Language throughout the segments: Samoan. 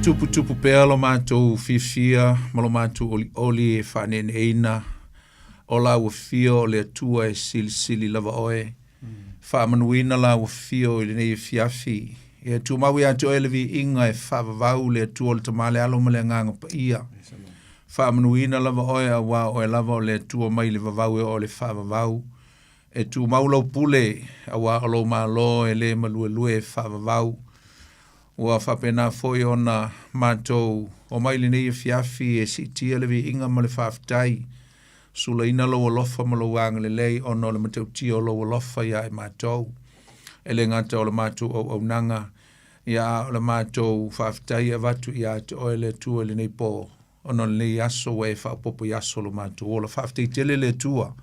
Tuputupu pea lo matou fiafia ma lo matou olioli e faaneeneeina o lau afio o le Atua e silisili lava oe. Faamanuina lau afio i lenei afiafi. Ia tumau ia te oe le viiga e faavavau le Atua o le Tama le Alo ma le Agaga Paia. Faamanuina lava oe auā o oe lava o le Atua mai le vavau e oo i le faavavau. E tumau lau pule auā o lou Malo e le maluelue e faavavau. Ua faapena foi ona matou omai i lenei afiafi e siitia le viiga ma le faafetai, sulaina lou alofa ma lou agalelei ona o le matautia o lou alofa ia i matou. E le gata o le matou auaunaga, ia a o le matou faafetai e avatu ia te oe le Atua i lenei po, ona o lenei aso ua e faaopoopo i aso o lo matou ola. Faafetai tele le Atua,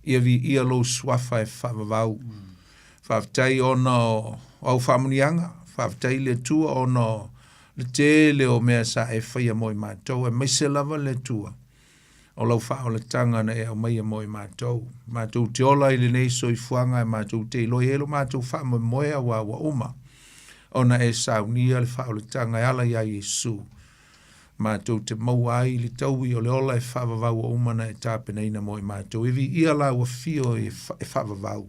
ia viia lou suafa e faavavau. Faafetai ona o au faamanuiaga, faafetai le Atua ona o le tele o mea sa e faia mo i matou, aemaise lava le Atua o lau faaolataga na e aumaia mo i matou. Matou te ola i lenei soifuaga e matou te iloa i ai lo matou faamoemoe auā ua uma ona e saunia le faaolataga e ala iā Iesu. Matou te maua ai le taui o le ola e faavavau ua uma ona e tapenaina mo i matou. E viia lau afio e faavavau.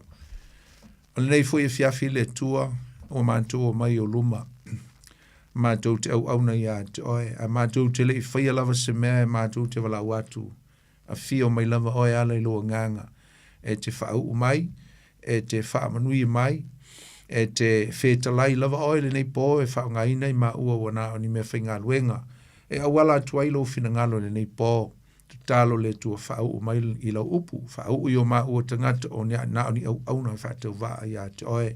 O lenei foi afiafi le Atua, ua matou omai i ou luma. Matou te auauna ia te oe, ae matou te le i faia lava se mea e matou te valaau atu. Afio mai lava oe ala i lou agaga, e te faauu mai, e te faamanuia mai, e te fetalai lava oe lenei po e faaaogaina i maua ua na o ni mea faigaluega e auala atu ai lou finagalo i lenei po. Tatalo le Atua faauu mai i lau upu, faauu i o maua tagata o na o ni auauna e faatauvaa ia te oe.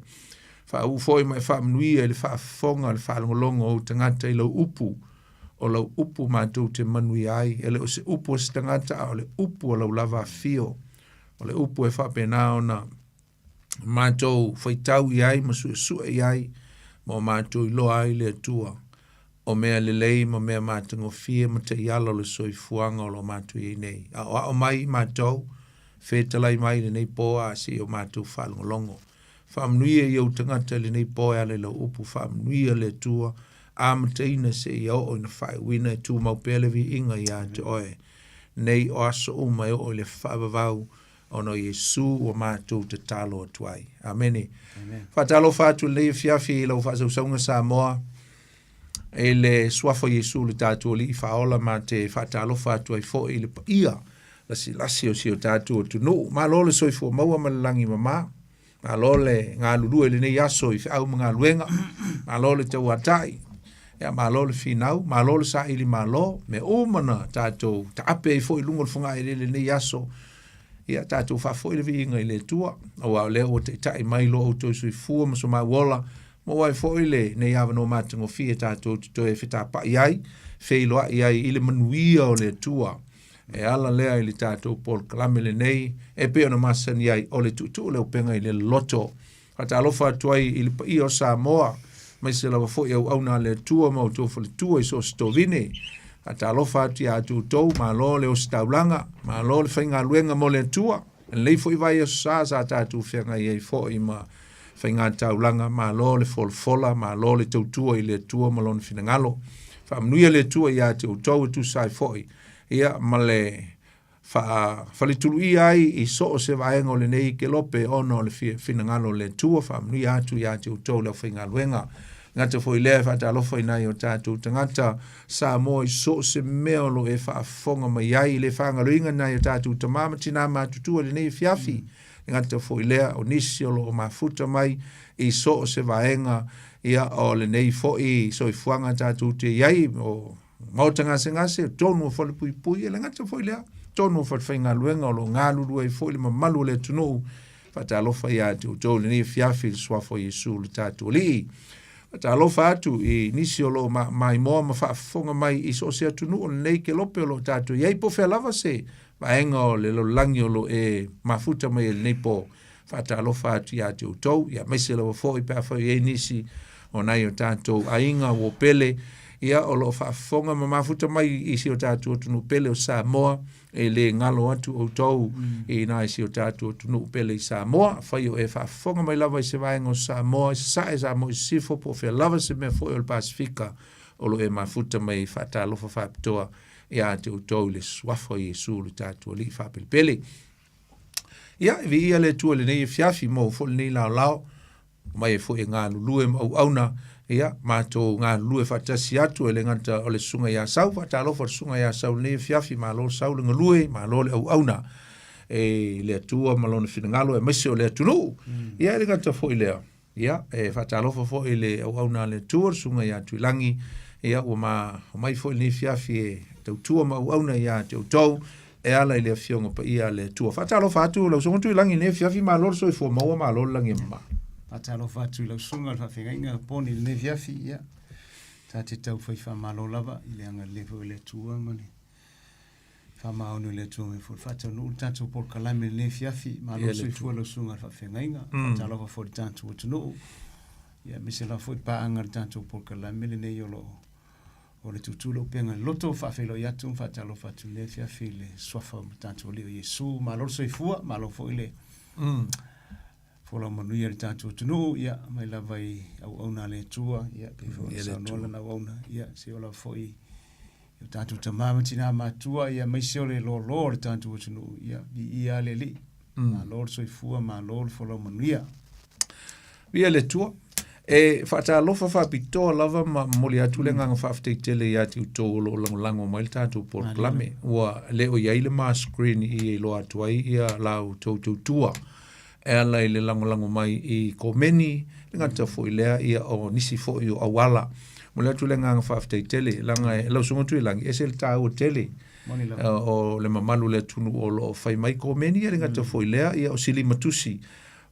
Faauu foi ma e faamanuia i le faafofoga, le faalogologo o ou tagata i lau upu, o lau upu matou te manuia ai, e le o se upu a se tagata, a o le upu a lau lava afio. O le upu e faapena ona matou faitau i ai ma suesue i ai, ma o matou iloa ai le Atua, o mea lelei ma mea matagofie ma taiala o le soifuaga o lo o matou i ai nei. Aoao mai i matou, fetalai mai i lenei po a se i o matou faalogologo. Faamanuia i ou tagata i lenei po e ala i lau upu, faamanuia le Atua, amataina seia oo ina faaiuina e tumau pea le viiga ia te oe nei o aso uma e oo i le faavavau ona o Iesu ua matou tatalo atu ai. Amene. Faatalofa atu i lenei afiafi i lau faasausauga Samoa i le suafa o Iesu le tatou Alii Faaola ma te faatalofa atu ai foi i le paia lasilasi o si o tatou atunuu. Malo le soifua maua ma le lagi mama. Malo le galulue i lenei aso i feau ma galuega. Malo le tauatai. Ia, malo le finau, malo le saili malo, mea uma na tatou taape ai foi i luga o le fogaeleele i lenei aso. Ia, tatou faafoi le viiga i le Atua, aua o lea ua taitai mai lo outou soifua ma so maua ola, maua ai foi lenei avanoa matagofie tatou te toe fetapai ai, feiloai ai i le manuia o le Atua. E ala lea i le tatou polokalame lenei e pei ona masani ai o le tuutuu le upega i le loto. Faatalofa atu ai i le paia o Samoa, aemaise lava foi auauna a le Atua ma outou faletua i so o se tovine. Faatalofa atu ia te outou, malo le ositaulaga, malo le faigaluega mo le Atua. I lenei foi vaiaso sa sa tatou feagai ai foi ma faigataulaga, malo le folafola, malo le tautua i le Atua ma Lona finagalo. Faamanuia le Atua ia te outou e tusa ai foi ia ma le faafaletuluia ai i so o se vaega o lenei kelope ona o le finagalo o le Atua. Faamanuia atu ia te outou le aufaigaluega. Gata foi lea e faatalofa i nai o tatou tagata Samoa i so o se mea o lo o e faafofoga mai ai i le faagaloina nai o tatou tama ma tina matutua i lenei afiafi. Gata foi lea o nisi o lo o mafuta mai i so o se vaega ia o lenei foi soifuaga tatou te i ai o maota gasegase, o tonu o falepuipui, e le gata foi lea, tonu o falefaigaluega o lo o galulue ai foi le mamalu o le atunuu. Faatalofa ia te outou i lenei afiafi i le suafa o Iesu le tatou Alii. Faatalofa atu i nisi o lo o maimoa ma faafofoga mai i so o se atunuu o lenei kelope o lo o tatou i ai, po o fea lava se vaega o le lalolagi o lo o e mafuta mai ai i lenei po. Faatalofa atu ia te outou, ia aemaise lava foi pe afai o i ai nisi o nai o tatou aiga uo pele, ia o lo o faafofoga ma mafuta mai i si o tatou atunuu pele o Samoa, e le galo atu outou i nai si o tatou atunuu pele i Samoa. Afai o e faafofoga mai lava i se vaega o Samoa, i Sasae, Samoa i Sisifo, po o fea lava se mea foi o le Pasefika, o lo o e mafuta mai e faatalofa faapitoa ia te outou i le suafa o Iesu lo tatou Alii faapelepele. Ia, e viia le Atua i lenei afiafi, maua foi lenei laolao, mai ai foi e galulue ma auauna, ia, matou galulue faatasi atu e le gata o le susuga ia Sau, faatalofa i le susuga ia Sau i lenei afiafi, malo Sau le galue, malo le auauna e le Atua ma lona finagalo aemaise o le atunuu. Ia, e le gata foi i lea, Ia, e faatalofa foi i le auauna a le Atua, le Susuga ia Tuilagi, ia, ua ma omai foi i lenei afiafi e tautua ma auauna ia te outou, e ala i le Afioga Paia a le Atua. Faatalofa atu lau Susuga Tuilagi i lenei afiafi, malo le soifua maua, malo le lagi e mama. Faatalofa atu i lau Susuga i le Faafeagaiga Poni i lenei afiafi, ia, ta te tau fai faamalo lava i le agalelei foi o le Atua ma le Faamaoni o le Atua mai foi faataunuu le tatou polokalame i lenei afiafi. Malo le soifua lau susuga i le faafeagaiga. Faatalofa foi i le tatou atunuu. Ia, aemaise lava foi paaga i le tatou polokalame lenei o lo o o le tutu le upega i le loto, faafeiloai atu ma faatalofa atu i lenei afiafi i le suafa o le tatou Alii o Iesu. Malo le soifua, malo foi le folau manuia i le tatou atunuu, ia, mai lava i auauna a le Atua, ia, pei foi ona saunoa lana auauna, ia, seia oo lava foi i o tatou tama ma tina matua, ia aemaise o le loaloa o le tatou atunuu, ia, viia le Alii. Malo le soifua, malo le folau manuia. Viia le Atua. E faatalofa faapitoa lava ma momoli atu le agaga faafetai tele ia te outou o lo o lagolago mai le tatou polokalame. Ua le o i ai le ma screen i e iloa atu ai ia la outou tautua e ala i le lagolago mai i komeni, le gata foi lea ia o nisi foi o auala. Momoli atu le agaga faafetai tele, leaga e lau Susuga Tuilagi, e ese le taua tele o le mamalu o le atunuu o lo o fai mai komeni, ia le gata foi lea ia o silimatusi.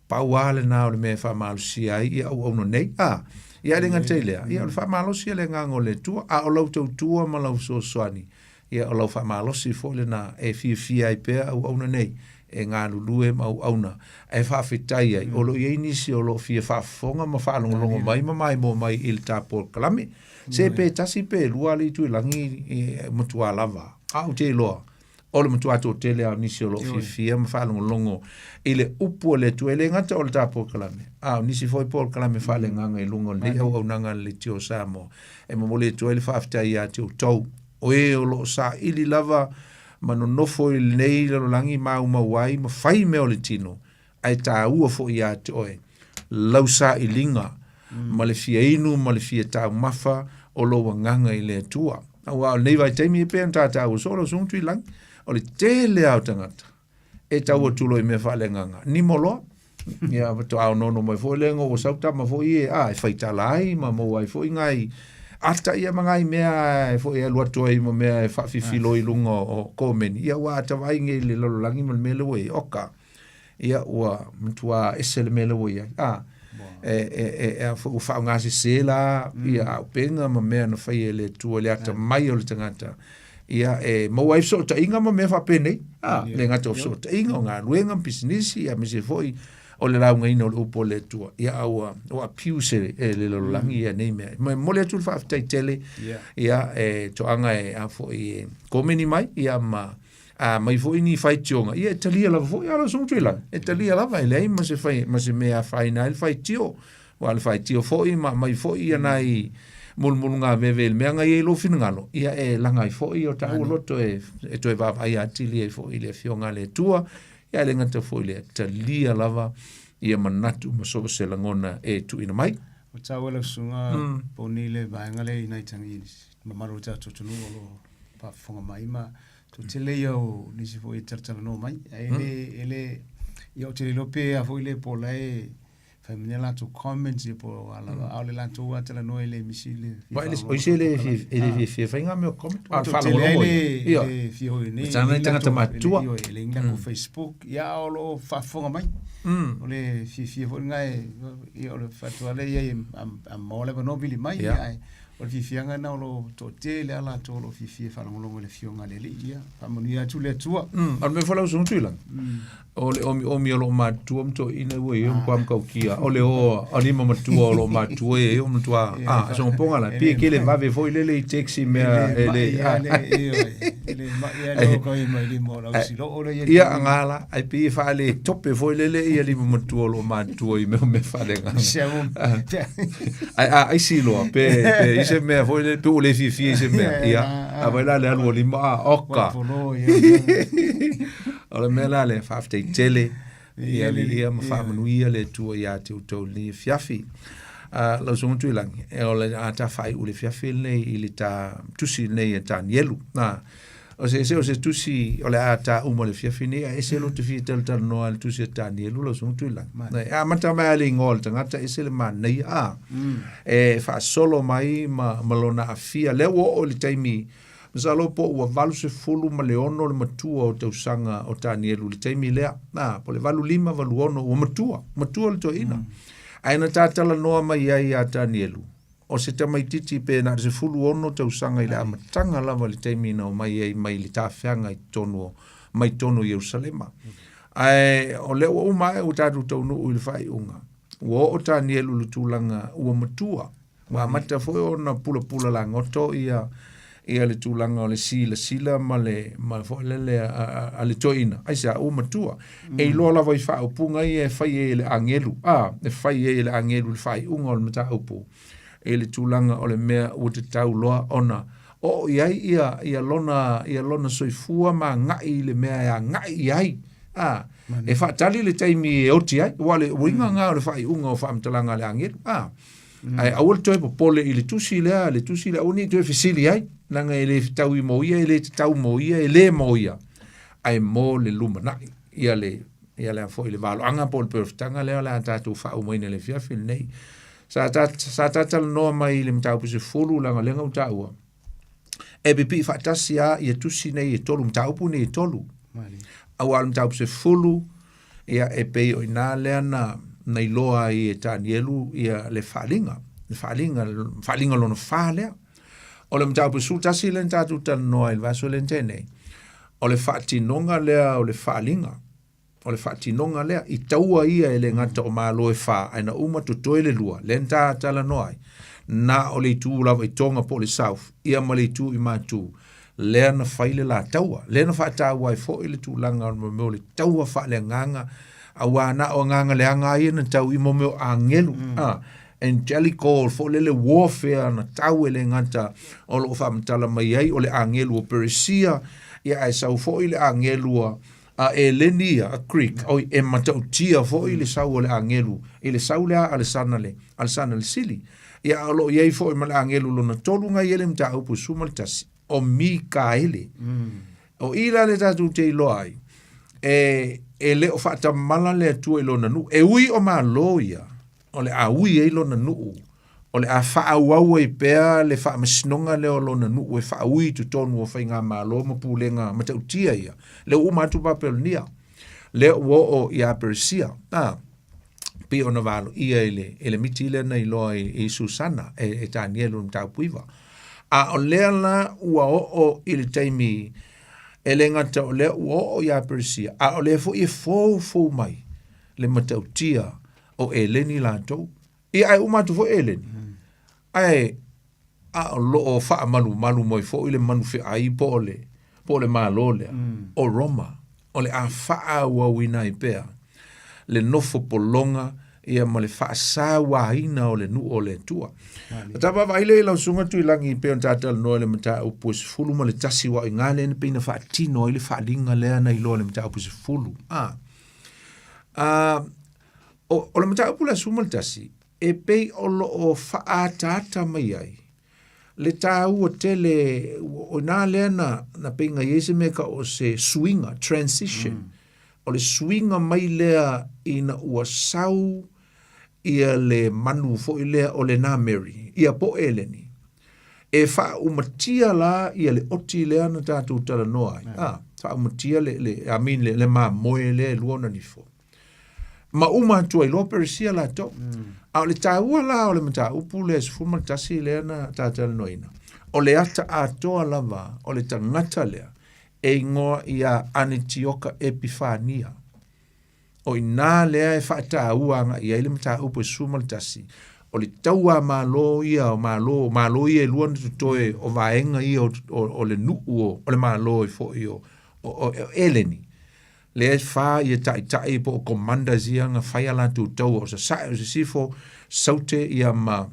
Pau lava lena o le mea e faamalosia ai ia auauna nei. A, ia e le gata i lea, ia o le faamalosi o le agaga o le Atua, a o lau tautua ma lau fesoasoani, ia o lau faamalosi foi lena e fiafia ai pea auauna nei e galulue ma auauna e faafetai ai. O lo o i ai nisi o lo o fia faafofoga ma faalogologo mai ma maimoa mai i le ta polokalame. Se pe tasi pe lua alii Tuilagi e matua lava, a ou te iloa o le matua toatele lava o nisi o lo o fiafia ma faalogologo i le upu a le Atua. E le gata o le ta polokalame, a o nisi foi polokalame faaleagaga i luga o lenei auaunaga a le Leitio o Samoa. E momoli atu ai le faafetai ia te outou, o e o lo o saili lava ma nonofo i lenei lalolagi maumau ai ma fai mea o le tino, ae taua foi ia te oe lau sailiga ma le fia inu ma le fia taumafa o lou agaga i le Atua. Aua o lenei vaitaimi e pei ona ta taua soo lau Susuga Tuilagi, o le tele lava o tagata e tau atu loa i mea faaleagaga, nimo loa. Ia faatoa onoono mai foi lea ua sau tama foi e, a, e faitala ai ma maua ai foi nai ata ia ma nai mea e foi e alu atu ai ma mea e faafifilo i luga o komeni. Ia ua ata vaai nei i le lalolagi ma le mea lea ua i ai. Oka, ia ua matua ese le mea lea ua i ai. A, e, e, e, e a foi ua faaaogasese la ia auupega ma mea na faia e le Atua i le atamai o le tagata. Ia e maua ai fesootaiga ma mea faapenei. A, le gata o fesootaiga, o galuega ma pisinisi, aemaise foi o le laugaina o le upu a le Atua. Ia a ua, ua abuse e, e le lalolagi ia nei mea. Ma e momoli atu le faafetai tele, ia e toaga e a foi e komeni mai, ia ma a mai foi ni faitioga, ia e talia lava foi a lau Susuga Tuilagi. E talia lava, e leai ma se fai, ma se mea e afaina ai le faitio. Aua o le faitio foi ma aumai foi ia nai mulumulugaveve i le mea na i ai lou finagalo, ia e laga ai foi o taua loto e, e toe vaavaai atili ai foi i le Afioga a le Atua, ia e le gata foi i lea, talia lava ia manatu ma so o se lagona e tuuina mai. Ua taua lau susuga Poni le vaega lea i nai tangi mamalu o le tatou atunuu o lo o faafofoga mai ma toatele ia o nisi foi e talatalanoa mai. Ae le, e le, ia ou te le iloa pe a foi le po o la e fai mai ni a latou comments ia po o a lava, a o le latou lava talanoa e le misi le fia Wa, o isi e le fia, e le fiafia fai ngā mea o comment, a o le faalogologo ia. Ia. Le fia hoi nei. Tana i tagata matua. E le ni latou Facebook, ia a o lo o faafofoga mai. O le fiafia foi lena e, ia o le faatua lea i ai a maua le avanoa vili mai, ia ae o le fiafiaga lena o lo o toatele lava latou o lo o fiafia e faalogologo i le Afioga a le Alii, ia faamanuia atu le Atua. O le mea foi lau Susuga Tuilagi, o le omiomi o loo matua ma toeaiina ua i ai o matua matautia o le o a lima matua o loo matua e o matua a sogopoga la pei e kele vave foi lele i taxi mea e le E le mai a le ko i mai lima o lau siloo le ia. Ia ngala, ai pei e faale tope foi lele ia lima matua o loo matua i mea o mea faaleagaga. Ai a aisi loa pe pe i se mea foi lele pe ua le fiafia i se mea. Ia, a vai la le alu o lima a oka. O le mea la lea faafetai tele ia viia ma faamanuia le Atua ia te outou i lenei afiafi. Lau Susuga Tuilagi, e o le a ta faaiu le afiafi lenei i le ta tusi lenei e Tanielu. Na, o se se o se tusi o le a ta uma le afiafi nei, a ese lo te fia talatalanoa i le tusi a Tanielu, lau Susuga Tuilagi. Na, e amata mai lava le igoa o le tagata, ese le manaia, a, e faasolo mai ma lona aafia. Lea ua oo i le taimi Masalo po ua 86 le matua o tausaga o Tanielu i le taimi lea. Na, po o le 85, 86, ua matua, matua le toeaina. Ae na tatalanoa mai ai ia Tanielu, o se tamaitiiti pe na o le 16 tausaga i le amataga lava i le taimi na omai ai mai le tafeaga i totonu o, mai totonu o Ierusalema. Ae o lea ua uma ae ua tatou taunuu i le faaiuga, ua oo Tanielu i le tulaga ua matua. Ua amata foi ona pulapula lagoto ia ia le tulaga o le silasila ma le ma foi lele a le toeaina. Aisea? Ua matua. E iloa lava i faaupuga ia e fai ai e le agelu, a, e fai ai e le agelu i le faaiuga o le mataupu i le tulaga o le mea ua tatau loa ona oo i ai ia ia lona ia lona soifua ma agai i le mea e agai i ai. A, e faatali le taimi e oti ai, aua o le uiga lena o le faaiuga o faamatalaga a le agelu. A. Ae aua le toe popole i le tusi lea, le tusi lea, aua ne i toe fesili ai, leaga e le fetaui mo ia, e le tatau mo ia, e le mo ia, ae mo le lumanai. Ia le, ia le a foi le valoaga po o le perofetaga lea o le a tatou faaumaina i le afiafi lenei. Sa ta, sa ta talanoa mai i le mataupu 10, leaga o lea na ou taua, e pipii faatasi lava ia tusi nei e tolu, mataupu nei e tolu. Aua o le mataupu 10, ia e pei o i ina lea na, na iloa ai e Tanielu ia le faaaliga, le faaaliga, le faaaliga lona fa lea. O le mataupu 11 lea na tatou talanoa ai i le vaiaso lea na tea nei, o le faatinoga lea o le faaaliga. O le faatinoga lea, i taua ia e le gata o Malo e fa, ae na uma totoe le lua, lea na ta talanoa ai, na o le itu lava i Tonga po o le South, ia ma le itu i Matu, lea na fai le la taua. Lea na faataua ai foi le tulaga o le mea o le taua faaleagaga, aua na o agaga leaga lava ia na tau i mo mea o agelu, angelical foi lele warfare na tau e le gata o lo o faamatala mai ai o le agelu o Peresia, ia ae sau foi le agelu a a Eleni ia, a Greek, oi, e matautia foi le sau o le agelu i le sau lea a Alesana le, Alesana le Sili. Ia, o lo o i ai foi ma le agelu lona tolu na i ai le mataupu e 11, o Mikaele. O i la le tatou te iloa ai, e, e le o faatamala le Atua i lona nuu. E ui o Malo ia, o le a ui ai lona nuu, o le a faaauau ai pea le faamasinoga lea o lona nuu e faaui i totonu o faigamalo ma pulega matautia ia. Lea ua uma atu Papelonia, lea ua oo ia Peresia, a, pei ona valoia i le, i le miti lea na iloa i, i Susana e, e Tanielu i le mataupu 9. A o lea la ua oo i le taimi e le gata o lea ua oo ia Peresia, a o lea foi e foufou mai le matautia o Eleni latou. Ia ae uma atu foi Eleni. Ae a o lo o faamalumalu mai foi le manu feai po o le, po o le Malo lea o Roma, o le a faaauauina ai pea le nofo pologa ia ma le faasauaina o le nuu o le Atua. Ta vaavaai lea i lau Susuga Tuilagi pei ona ta talanoa i le mataupu e 11 aua o i ina lea na pei na faatino ai le faaaliga lea na iloa i le mataupu 10. A, a, O, o le mataupu lea 11, e pei o lo o faaataata mai ai le taua tele, o ina lea na, na pei na i ai se mea e tau o se suiga, transition. O le suiga mai lea ina ua sau ia le manu foi lea o le Nameri, ia po o Eleni, e faaumatia la ia le oti lea na tatou talanoa ai. A, faaumatia le, le, I mean, le, le mamoe lea e lua ona nifo. Ma uma atu ai loa Peresia latou. A o le taua la o le mataupu lea 11 lea na tatalanoaina, o le ata atoa lava o le tagata lea e igoa ia Anetioka Epifania. O i ina lea e faataua agai i ai le mataupu e 11, O le tauamalo ia o Malo, o Malo ia e lua na totoe o vaega ia o, o, o le nuu o, o le Malo e foi o, o, o, o Eleni. Lea e fa ia taitai po o commanders ia na fai a latou taua o Sasae, o Sisifo, Saute ia ma,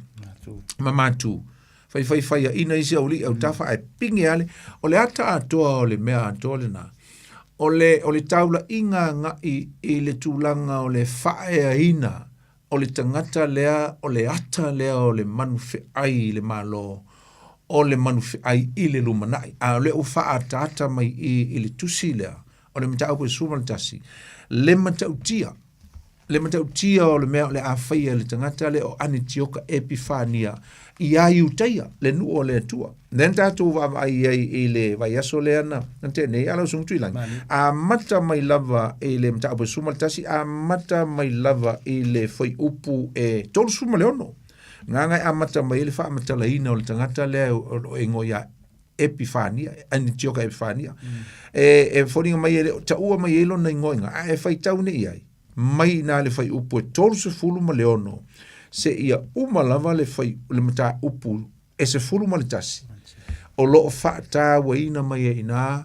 ma Matu. Fai fai fai a ina isi auli'i autafa ae pine ale. O le ata atoa o le mea atoa lena. O le, o le taula'iga aga'i i le tulaga o le faaeaina o le tagata lea, o le ata lea o le manu fe'ai i le Malo, o le manu fe'ai i le lumana'i. A o lea ua faaataata mai i i le tusi lea, o le mataupu e 11, le matautia, le matautia o le mea o le a faia e le tagata lea o Anetioka Epifania iā Iutaia, le nuu o le Atua. Lea na tatou vaavaai i ai i le vaiaso lea na na tea nei, a lau Susuga Tuilagi, amata mai lava i le mataupu e 11, amata mai lava i le fuaiupu e 36. Gagae amata mai ai le faamatalaina o le tagata lea o lo o igoa ia Epifania, Anitioka Epifania. E, e foliga mai e le o taua mai ai lona igoa i ina, a e faitau nei i ai, mai i ina le fuaiupu e 36 seia uma lava le, fai, le mataupu e 11, o lo o faatauaina mai ai i ina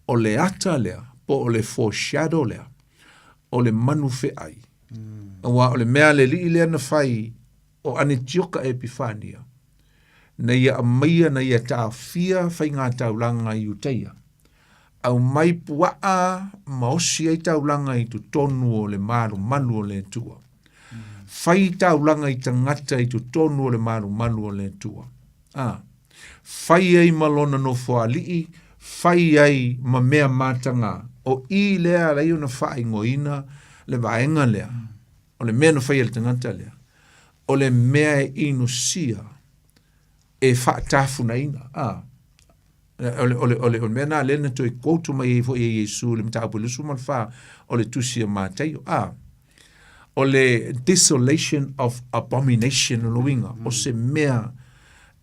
o le ata lea, po o le foreshadow lea, o le manu feai. Aua o le mea a le alii lea na fai o Anetioka Epifania, na ia aumaia, na ia taofia faigataulaga i Iutaia, aumai puaa ma osi ai taulaga i totonu o le malumalu o le Atua. Fai taulaga i tagata i totonu o le malumalu o le Atua. A, fai ai ma lona nofoalii, fai ai ma mea mataga. O i lea ala ai ona faaigoaina le vaega lea, o le mea na faia e le tagata lea, o le mea e inosia e faatafunaina. A, o le, o le, o le, o le mea na lea na toe quote mai ai foi e Iesu i le mataupu e 24 o le tusi a Mataio. A, o le desolation of abomination o uiga, o se mea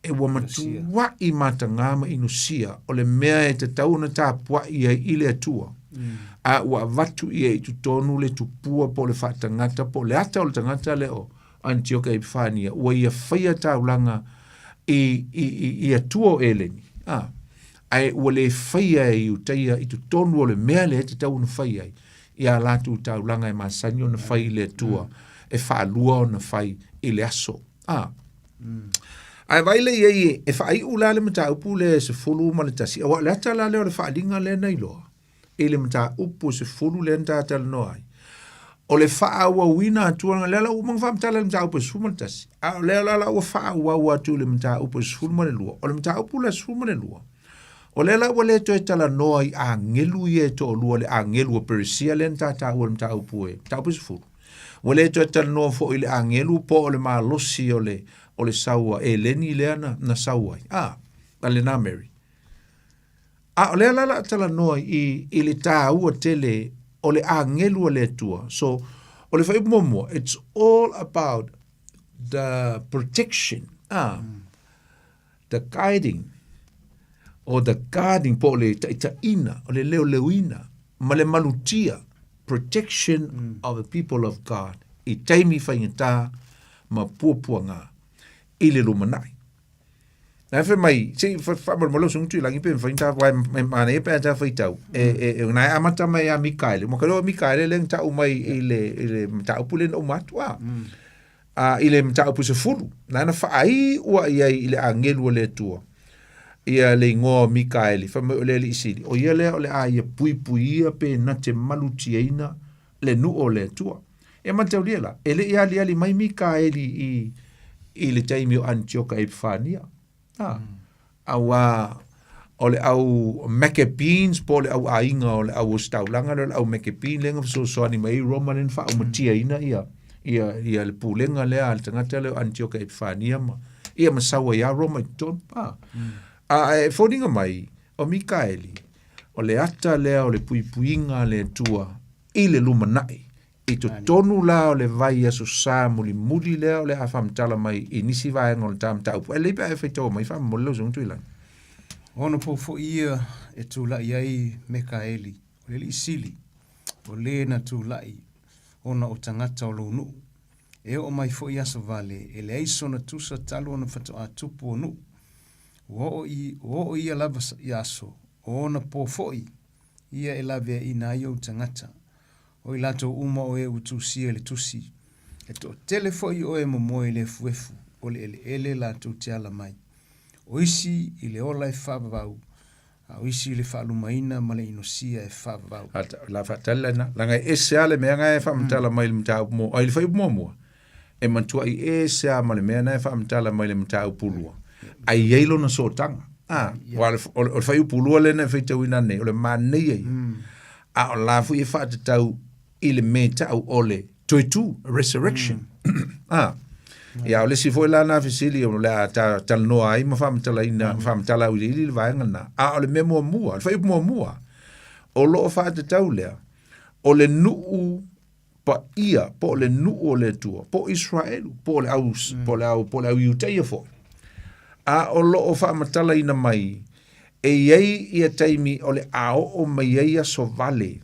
e ua matua'i matagā ma inosia, o le mea e tatau ona tapua'i ai i le Atua, a ua avatu ia i totonu le tupua po o le faatagata po o le ata o le tagata lea o Anitioka Epifania, ua ia faia taulaga i, i, i, i Atua o Eleni, a, ae ua le faia e Iutaia i totonu o le mea lea e tatau ona fai ai, i a latou taulaga e masani ona fai i le Atua, e faalua ona fai i le aso. A. Ae vaai lea i ai e faaiu la le mataupu lea e 11, aua o le ata la lea o le faaaliga lea na iloa i le mataupu e 10 lea na ta talanoa ai. O le faaauauina atu, lea la ua uma ona faamatala i le mataupu e 11, a o lea la la ua faaauau atu i le mataupu e 12. O le mataupu la e 12, O lea la ua le toe talanoa i agelu ia e toalua, le agelu o Peresia lea na ta taua i le mataupu e, mataupu e 10. Ua le toe talanoa foi i le agelu po o le malosi o le, o le sau a Eleni lea na, na sau ai. A, a lena Mary. A o lea la la talanoa i, i le taua tele o le agelu a le Atua. So, o le fuaiupu muamua, it's all about the protection. Ah. The guiding or the guarding po o le taitaiina, o le leoleoina ma le malutia, protection mm. of the people of God i taimi faigata ma puapuaga i le lumanai. Na fai mai, se i faamolemole o sungu langi pe mawhai tā wai manaia pe tā whaitau. E, e, e, nā e amata mai a Mikaele. Mo ka leo Mikaele le ngta umai i le, i le mataupu le na uma atu a. Mm. A i le mataupu 10, nāna faaiua i ai i le agelu o le Atua, ia le igoa o Mikaeli, fai mai o le Alii Sili, o ia lea o le a ia puipuia pe na te malutiaina le nuu o le Atua. E mataulia la, e le i aliali mai Mikaeli i, i le taimi o Anitioka Epifania. A, auā o le au Maccabeans po o le au aiga o le au ositaulaga lea o le au Maccabean lea na fesoasoani mai ai Roma lea na faaumatiaina ia ia ia le pulega lea a le tagata lea o Anitioka Epifania ma ia ma sau ai lava Roma i totonu. A, a e foliga mai o Mikaeli o le ata lea o le puipuiga a le Atua i le lumanai I totonu la o le vai aso sa mulimuli lea o le a faamatala mai i nisi vaega o le ta mataupu. Ae lelei pe a e faitaua mai faamolemole lau Susuga Tuilagi. O ona pou foi ia e tulai ai Mekaeli, o le alii sili, o le na tulai ona o tagata o lou nuu. E oo mai foi aso vale, e leai sona tusa talu ona faatoa tupu o nuu. Ua oo i, ua oo ia lava i aso, o ona pō foi ia e laveaiina ai ou tagata. O i latou uma o e ua tusia i le tusi. E toatele foi o e momoe i le efuefu o le eleele latou te ala mai. O isi i le ola e faavavau, a o isi i le faalumaina ma le inosia e faavavau. La faatali lena, laga e ese lava le mea na e faamatala mai i le mataupu mo, ai le fuaiupu muamua, e matuai ese lava ma le mea na e faamatala mai i le mataupu lua, ae i ai lona sootaga. A, aua o le fuaiupu lua lea na e faitauina nei, o le manaia ia. A o la foi e faatatau i le mea e tau o le toe tu, resurrection. A, ia o le isi foi la na fesili o le a talanoa ai ma faamatalaina, faamatala auiliili le vaega lena. A o le mea muamua, o le fuaiupu muamua, o lo o faatatau lea, o le nuu paia po o le nuu o le Atua, po o Israelu, po o le au, po o le au, po o le au Iutaia foi. A o lo o faamatalaina mai, e i ai ia taimi o le a oo mai ai aso vale,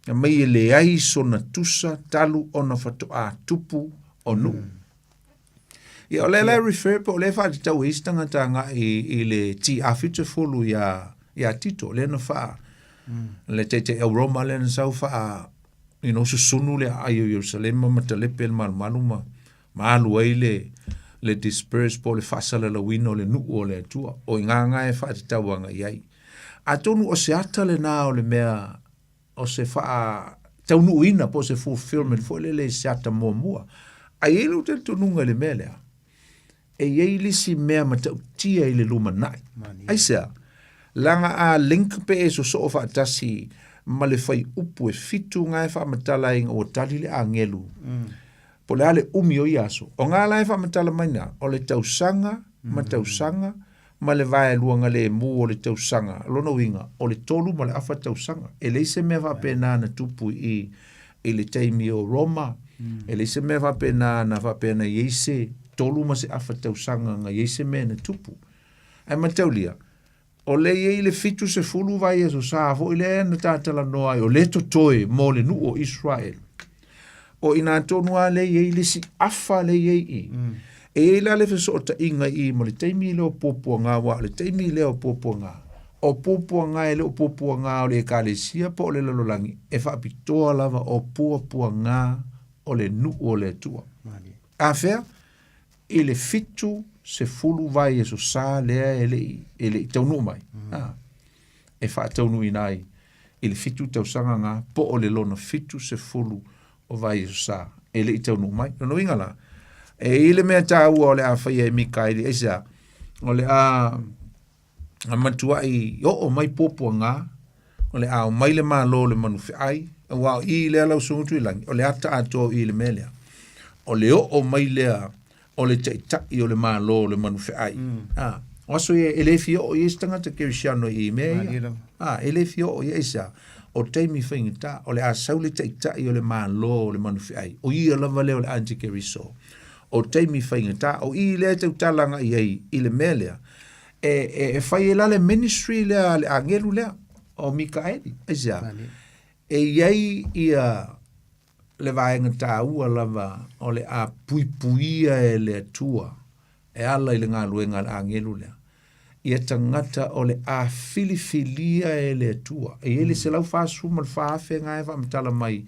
mai e leai sona tusa talu ona faatoa tupu o nuu. Ia, o lea la e refer po o lea e faatatau e isi tagata agai i le TA70 iā, iā Tito, lea na faa, le taitaiau Roma lea na sau faa, you know, susunu le aai o Ierusalema ma talepe le malumalu ma, ma alu ai le, le disperse po o le faasalalauina o le nuu o le Atua. O i ngā ngā e faatatau agai i ai. Atonu o se ata lenā o le mea o se faataunuuina po o se fulfillment foi lele i se ata muamua. Ae i ai lou talitonuga i le mea lea, e i ai le isi mea matautia i le lumanai. Aisea? Leaga a link pe e sosoo faatasi ma le fuaiupu e fitu nga e faamatala ai ina ua tali le agelu. Po o le a le umi o ia aso. O nga la e faamatala mai na, o le tausaga ma tausaga ma le vaeluaga lemu o le tausaga, o lona uiga, o le tolu ma le afa tausaga. E leai se mea faapena na tupu i i le taimi o Roma, e leai se mea faapena na faapea na i ai se tolu ma se afa tausaga na i ai se mea na tupu. Ae mataulia, o lea e i ai le 70 vaiaso sa foi lea na tatalanoa ai, o lea e totoe mo le nuu o Israel. O i ina tonu lava lea e i ai le isi afa lea e i ai i. E i ai la le fesootaiga i i ma le taimi lea o puapuaga, aua o le taimi lea o puapuaga, o puapuaga e le o puapuaga o le Ekalesia po o le lalolagi, e faapitoa lava o puapuaga o le nuu o le Atua. Afea? I le 70 vaiaso sa lea e le i taunuu mai. E faataunuuina ai i le fitu tausaga nga po o le lona 70 o vaiaso sa e le i taunuu mai. Lona uiga la, e i le mea taua o le a faia e Mikaeli, aisea? O le a matuai oo mai puapuaga, o le a omai le Malo o le manufeai, aua o i lea lau Susuga Tuilagi, o le ata atoa o i le mea lea. O le oo mai lea o le taitai o le Malo o le manufeai. A, o aso ia e le fia oo i ai se tagata kerisiano i mea ia. A, e le fia oo i ai aisea? O taimi faigata, o le a sau le taitai o le Malo o le manufeai, o ia lava lea o le antikeriso. O taimi faigata, o i lea e tautala agai i ai i le mea lea, e fai ai la le ministry lea a le agelu lea o Mikaeli. Aisea? E i ai ia le vaega taua lava o le a puipuia e le Atua e ala i le galuega a le agelu lea, ia tagata o le a filifilia e le Atua. E i ai le 144,000 nga e faamatala mai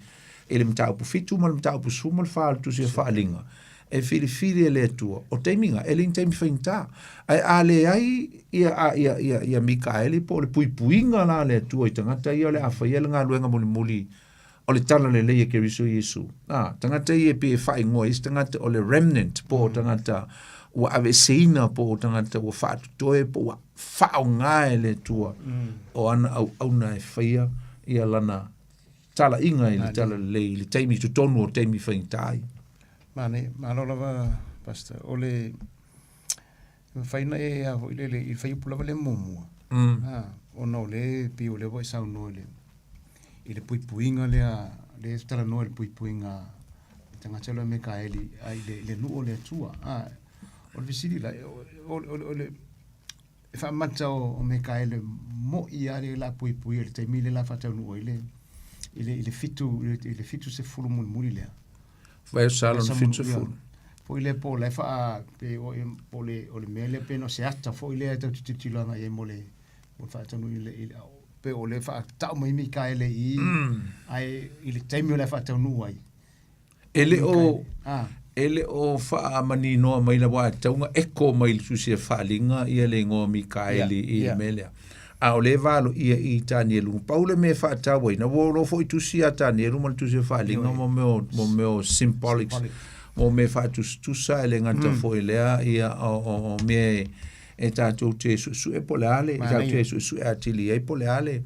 i le mataupu 7 ma le mataupu 14 o le Tusi o Faaaliga, e filifili e le Atua. O taimi nga, e le ni taimi faigata. Ae a leai ia, ia, ia, ia Mikaeli po o le puipuiga la a le Atua i tagata ia o le a faia le galuega mulimuli o le tala lelei e Keriso Iesu. A, tagata ia e pei e faaigoa i isi tagata o le remnant, po o tagata ua aveeseina, po o tagata ua faatotoe, po ua faaaoga e le Atua o ana auauna e faia ia lana talaiga i le tala lelei i le taimi i totonu o taimi faigata ai. Manaia, malo lava Pastor. O le mafai ona e a foi lele i le fuaiupu lava lea muamua. Ah, ona o lea e pei o lea ua e saunoa i le i le puipuiga lea, lea e talanoa i le puipuiga le tagata lea o Mekaeli ai le, le nuu o le Atua. Ah, o le fesili la, o le e faamata o Mekaele mo'i lava le la puipuia i le taimi lea la faataunuu ai le i le i le fitu i le 70 mulimuli lea. Vaiaso lona 70. Foi lea po o la e faa, pe o, po o le, o le mea lea pe na o se ata foi lea e tatou te tilotilo agai i ai mo le, mo le faataunuu i le, i le, pe o lea e faatau mai Mikaele i i, ae i le taimi o le a faataunuu ai. E le o, e le o faamaninoa mai lava, aua e tatau ona echo mai i le Tusi a Faaaliga ia le igoa o Mikaeli i le mea lea. A o lea e valoia i Tanielu. Pau le mea e faatauaina, ua o foi tusi ia Tanielu ma le tusi a Faaaliga mo mea o, mo mea o symbolics, mo mea faatusatusa e le gata foi lea, ia, o, o, o mea e, e tatou te suesue po o le a le, tatou te suesue atili ai po o le a le.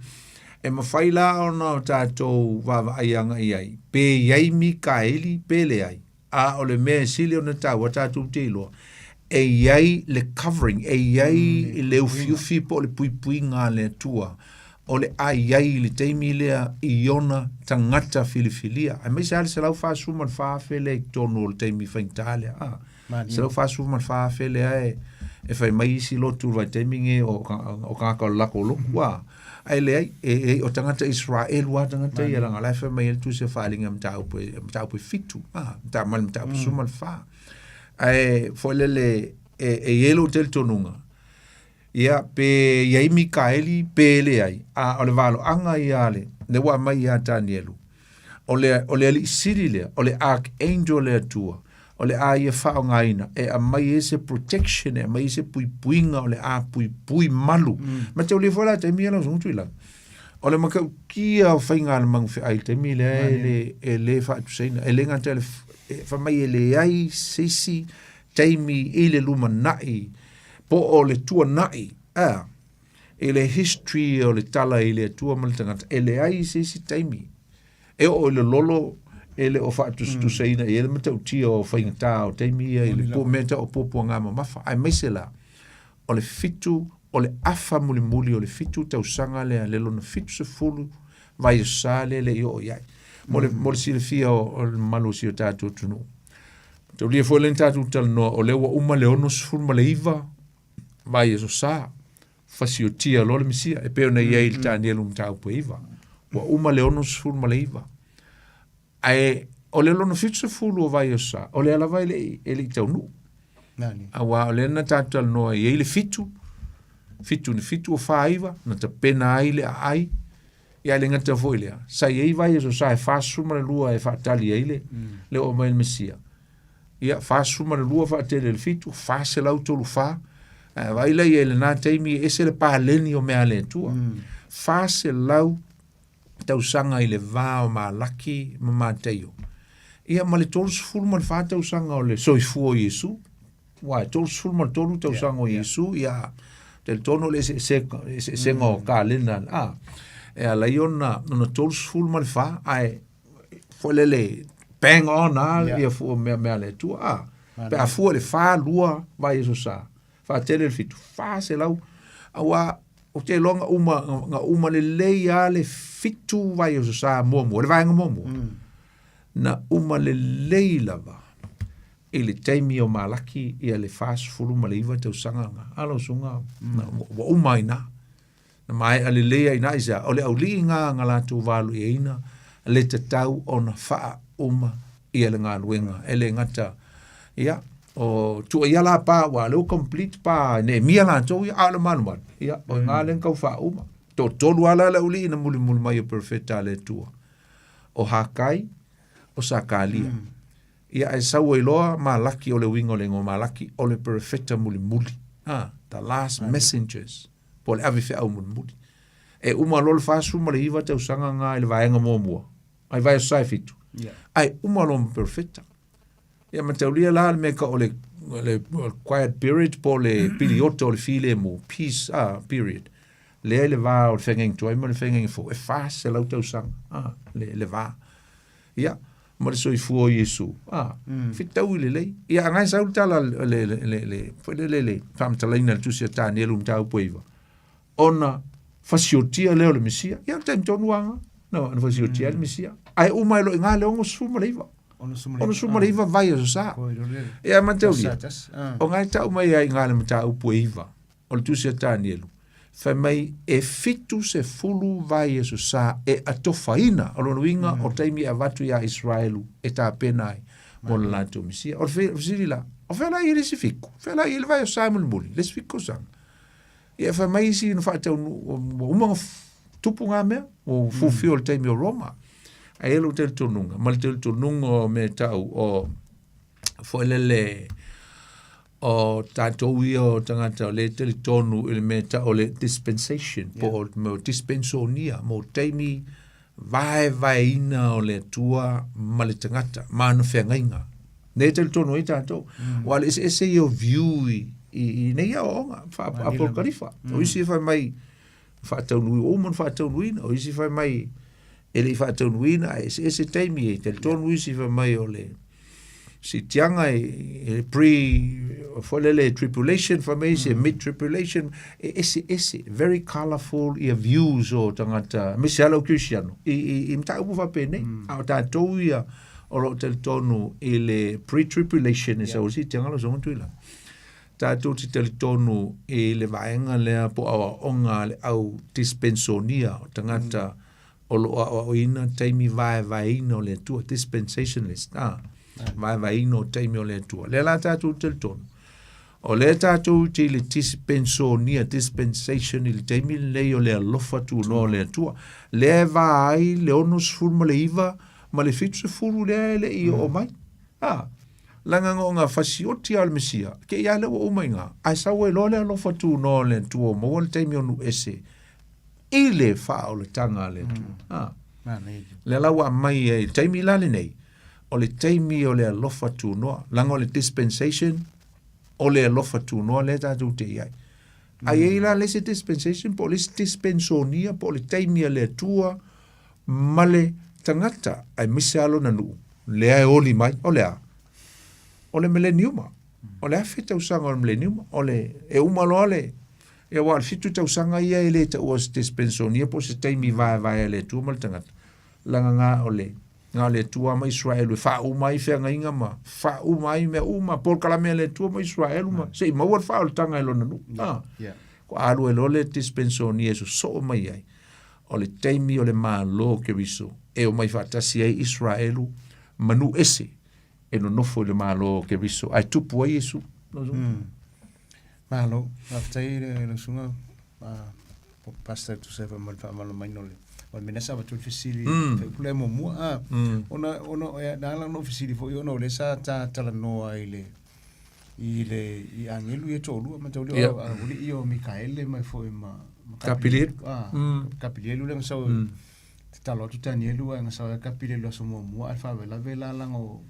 E mafai la ona o tatou vaavaai agai i ai, pe i ai Mikaeli pe leai. A o le mea e sili ona taua tatou te iloa, e i ai le covering, e i ai le ufiufi po o le puipuiga a le Atua o le a i ai i le taimi lea i ona tagata filifilia. Aemaise lava le 144,000 lea i totonu o le taimi faigata lea. A, 144,000 lea e, e fai mai isi lotu i le vaitaimi lenei o, o tagata o le latou lotu. A, Ae leai, e, e, o tagata Israelu lava tagata ia, leaga o la e fai mai ai le Tusi a Faaaliga i mataupu e, mataupu e fitu, a, mai le mataupu 14. Ae foi lele, e, e i ai lou talitonuga, ia, pe i ai Mikaeli, pe leai, a o le valoaga ia a le, lea ua aumai ia Tanielu, o le, o le alii sili lea, o le archangel o le Atua, o le a ia faaaogaina e aumai ai se protection, e aumai ai se puipuiga o le a puipui malu. Ma taulia foi la taimi ia lau susuga Tuilagi. O le matautia o faiga a le magufeai i le taimi lea e le, e le faatusaina. E le gata i le, e fai mai e leai se isi taimi i le lumanai po o le tuanai, a, i le history o le tala i le Atua ma le tagata, e leai se isi taimi E oo i le lolo, e le o faatusatusaina i ai le matautia o faigata o taimi ia i le po mea tau o puapuaga mamafa, aemaise la o le fitu, o le afa mulimuli o le fitu tausaga lea, le lona 70 vaiaso lea e le i oo i ai. Mo le, mo le silafia o, o le mamalu o si o tatou atunuu. Taulia foi lea na tatou talanoa, o lea ua uma le 69 vaiaso sa, fasiotia loa le Mesia, e pei ona i ai i le Tanielu mataupu e 9. Ua uma le 69. Ae o le lona 70 o vaiaso sa, o lea lava e le i, e le i taunuu. Aua o lea na tatou talanoa i ai le fitu, fitu ni fitu o 49, na tapena ai le aai, ia le gata foi lea, sa i ai vaiaso sa e 42 e faatali ai le, le oo mai le Mesia. Ia, 42 faatele i le fitu, 434. Ae vaai la i ai i lena taimi e ese le paleni o mea a le Atua. 400 tausaga i le va o Malaki ma Mataio. Ia, ma le 34 tausaga o le soifua o Iesu. Aua e 33 tausaga o Iesu, ia, talitonu o le eseesega, eseesega o kalena, a, e ala ai ona, ona 34, ae foi lele bang on a yeah. ia fua mea mea le Atua a pe a fua le fa lua vaiaso sa faatele le fitu 400 aua ou te iloa na uma na uma lelei a le fitu vaiaso sa muamua le vaega muamua na uma lelei lava i le taimi o Malaki ia le 49 tausaga na a lau susuga ua uma ai na Na maea lelei ai ina aisea? O le auli'i na na latou valuiaina le tatau ona faauma ia le galuega. E le gata ia, o tua ia la pa ua lea ua complete pa Neemia latou ia, a o le malumalu, ia, o ina lea na tau faauma. Toatolu lava la le auli'i na mulimuli mai o perofeta a le Atua, o Hakai, o Sakalia. Ia ae sau ai loa Malaki, o le uiga o le igoa Malaki, o le perofeta mulimuli, the last messengers. po o le ave feau mulimuli. E uma loa le 49 tausaga na i le vaega muamua, ai vaiaso sa e fitu, yeah. Ae uma loa ma perofeta. Ia mataulia la le mea ka o le, le quiet period po o le piliota o le filemu, peace period. Lea i le va o le feagaiga tuai ma le feagaiga fou, e 400 tausaga le va. Ia, ma le soifua o Iesu, fetaui lelei. Ia, a ngai sau le tala le, le, le, le, foi le, le, le faamatalaina le tusi a Tanielu mataupu e iva, ona fasiotia lea o le Mesia. Ia, o le taimi tonu lava na, na fasiotia ai le Mesia. Ae uma ai loa i ina le 69. 69 vaiaso sa. Ia, mataulia, o ngai tau mai ai i ina le mataupu e iva, o le tusi a Tanielu, fai mai e 70 vaiaso sa e atofaina, o lona uiga o taimi e avatu iā Iseraelu e tapena ai. Mo le latou Mesia. O le fesili la, o fea la i le isi fiku? Fea la i le vai o sa mulimuli, le isi fiku tausaga. Ia fai mai isi na faataunuu, ua uma ona tupu ngā mea, ua fulfill le taimi o Roma. Ae i ai lou talitonuga, ma le talitonuga o mea tau o foi lele o tatou ia o tagata o lea e talitonu i le mea tau o le dispensation, po o le mea o dispensonia, mo taimi vaevaeina o le Atua ma le tagata ma ana feagaiga. Lea e talitonu ai tatou. Aua o le eseese ia o view i, i, i nei aoaoga faa-apokalifa. O isi e fai mai faataunui, ua uma ona faataunuina. O isi fai mai e le i faataunuina, ae eseese taimi e talitonu isi fai mai o le siitiaga e pre foi lele tribulation fai mai isi e mid tribulation e eseese very colourful ia views o tagata aemaise lava le au kerisiano i, i, i mataupu faapenei a o tatou ia o lo o talitonu i le pre tribulation e sau ai siitiaga lau Susuga Tuilagi tatou te talitonu i le vaega lea po o aoaoga a le au dispensonia o tagata o lo o aoaoina taimi vaevaeina o le Atua, dispensationalist, a, vaevaeina o taimi o le Atua. Lea la tatou te talitonu, o lea tatou te i le dispensonia, dispensation i le taimi lenei o le alofa tunoa o le Atua. Lea e va ai le 69 ma le 70 lea e le i oo mai. A, leaga na ona fasioti lava o le Mesia, te i lava lea ua uma i ina, ae sau ai loa le alofa tunoa o le Atua ua maua le taimi o nuu ese i le faaolataga a le Atua. Ah. Lea la ua aumai ai, le taimi la lenei, o le taimi o le alofa tunoa, leaga o le dispensation o le alofa tunoa lea tatou te i ai. A i ai la le isi dispensation po o le isi dispensonia po o le taimi a le Atua ma le tagata aemaise lava lona nuu, lea e oli mai, o le a? O le mileniuma. O le 1000 tausaga o le mileniuma, o le, e uma loa le, Ia aua o le fitu tausaga ia e le taua o se dispensonia po o se taimi vaevae a le Atua ma le tagata, leaga na o le, na o le Atua ma Israelu e faauma ai feagaiga ma faauma ai mea uma, polokalame a le Atua ma Israelu ma se i maua le faaolataga e lona nuu. Ah, kua alu ai loa le dispensonia e sosoo mai ai, o le taimi o le Malo o Keriso e omai faatasi ai Israelu ma nuu ese e nonofo i le Malo o Keriso, ae tupu ai Iesu. Mm. Malo, faafetai i lau susuga Pastor tusa ai foi ma le faamalamalamaina o le o le mea lea sa avatu ai le fesili fuaiupu lea muamua a ona ona na ala ona ou fesili foi ona o lea sa ta talanoa i le i le i agelu ia e toalua mataulia o alii ia o Mikaele mai foi ma Kapilielu Kapilielu lea na sau tatalo atu Tanielu ae na sau ai Kapilielu i le aso muamua ae faalavelave la leaga o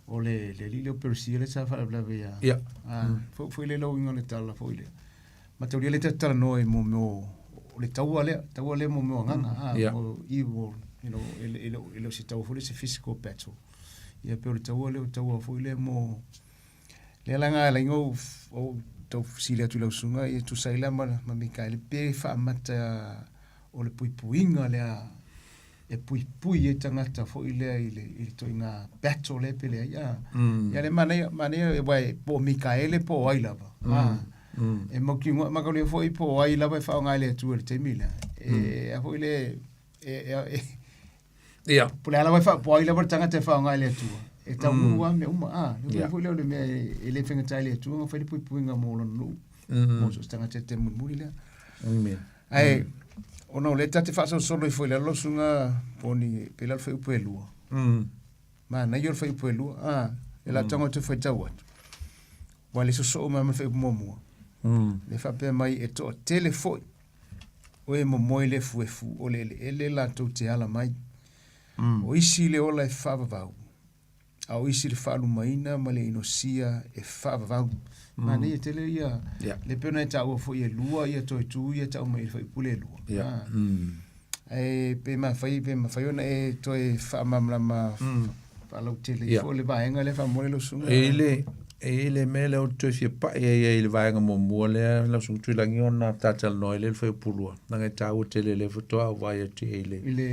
o le le alii lea o Peresia lea sa faalavelave ia. Ia. Ah, foi foi le lauina o le tala foi lea. Mataulia lea ta te talanoa i mo mea o le taua lea, taua lea mo mea o agaga, ah, Ia. mo evil, you know, e le e le e le o se taua foi lea se physical battle. Ia pei o le taua lea o le taua foi lea mo lea la na ala ai ona ou ou tau fesili atu i lau susuga ia tusa ai la ma ma Mikaele pe faamata o le puipuiga lea e puipui ai tagata foi lea i le i le ituaiga battle lea pe leai a. Ia le manaia manaia aua e po o Mikaele po o ai lava a. E mautinoa mataulia foi po o ai lava e faaaoga e le Atua i le taimi lea. E a foi le e e Ia. Po o le a lava e faa po o ai lava le tagata e faaaoga e le Atua e taunuu lava mea uma a. Le uiga foi lea o le mea e le faigata ai le Atua ona fai le puipuiga mo lona nuu mo so o se tagata e te mulimuli lea. Amen. Ae, ona o lea ta te faasolosolo ifo i lalo lau susuga Poni, pe lalo fuaiupu e lua. Manaia o le fuaiupu e lua. Ah, e la tago atu e faitau atu. Ua le sosoo mai ma le fuaiupu muamua. Le faapea mai e toatele foi o e momoe le efuefu o le eleele latou te ala mai. O isi le ola e faavavau, a o isi le faalumaina ma le inosia e faavavau. Manaia tele ia, le pei ona e taua foi e lua ia toe tu ia tau mai i le fuaiupu lea e lua. Ae pe mafai, pe mafai ona e toe faamalamalama faalautele ifo le vaega lea faamolemole lau susuga. E i le, e i le mea lea ou te toe fia pai ai ai i le vaega muamua lea lau susuga Tuilagi ona ta talanoa ai lea i le fuaiupu lua, leaga e taua tele lea faatoa ou vaai atu i ai i le I le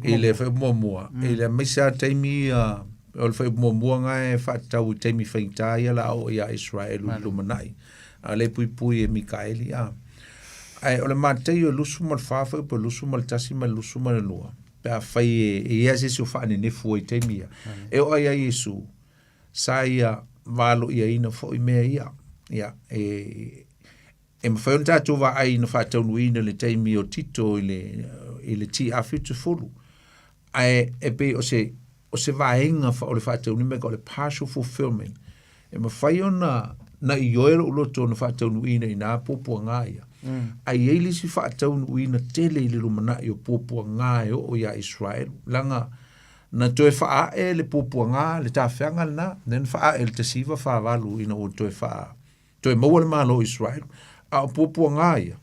i le fuaiupu muamua, i le aemaise lava taimi ia, o le fuaiupu muamua na e faatatau i taimi faigata ia o le a oo ia Isaraelu i le lumanai, a o lea e puipui e Mikaeli, a. Ae o le Mataio e 24 fuaiupu e 21 ma le 22. Pe afai e i ai se isi o faanenefu ai i taimi ia. E oo lava ia Iesu, sa ia valoiaina foi mea ia. Ia, e, e mafai ona tatou vaai na faataunuuina i le taimi o Tito i le, i le TA70. Ae e pei o se, o se vaega o le faataunuuina, o le partial fulfillment. E mafai ona na ioe lou loto na faataunuuina i nā puapuagā ia. Ae i ai le isi faataunuuina tele i le lumanai o puapuagā e oo iā Israelu. Leaga na toe faaee le puapuagā, le tafeaga lenā, lea na faaee i le 1948 ina ua toe faa, toe maua le Malo o Israelu. A o puapuagā ia,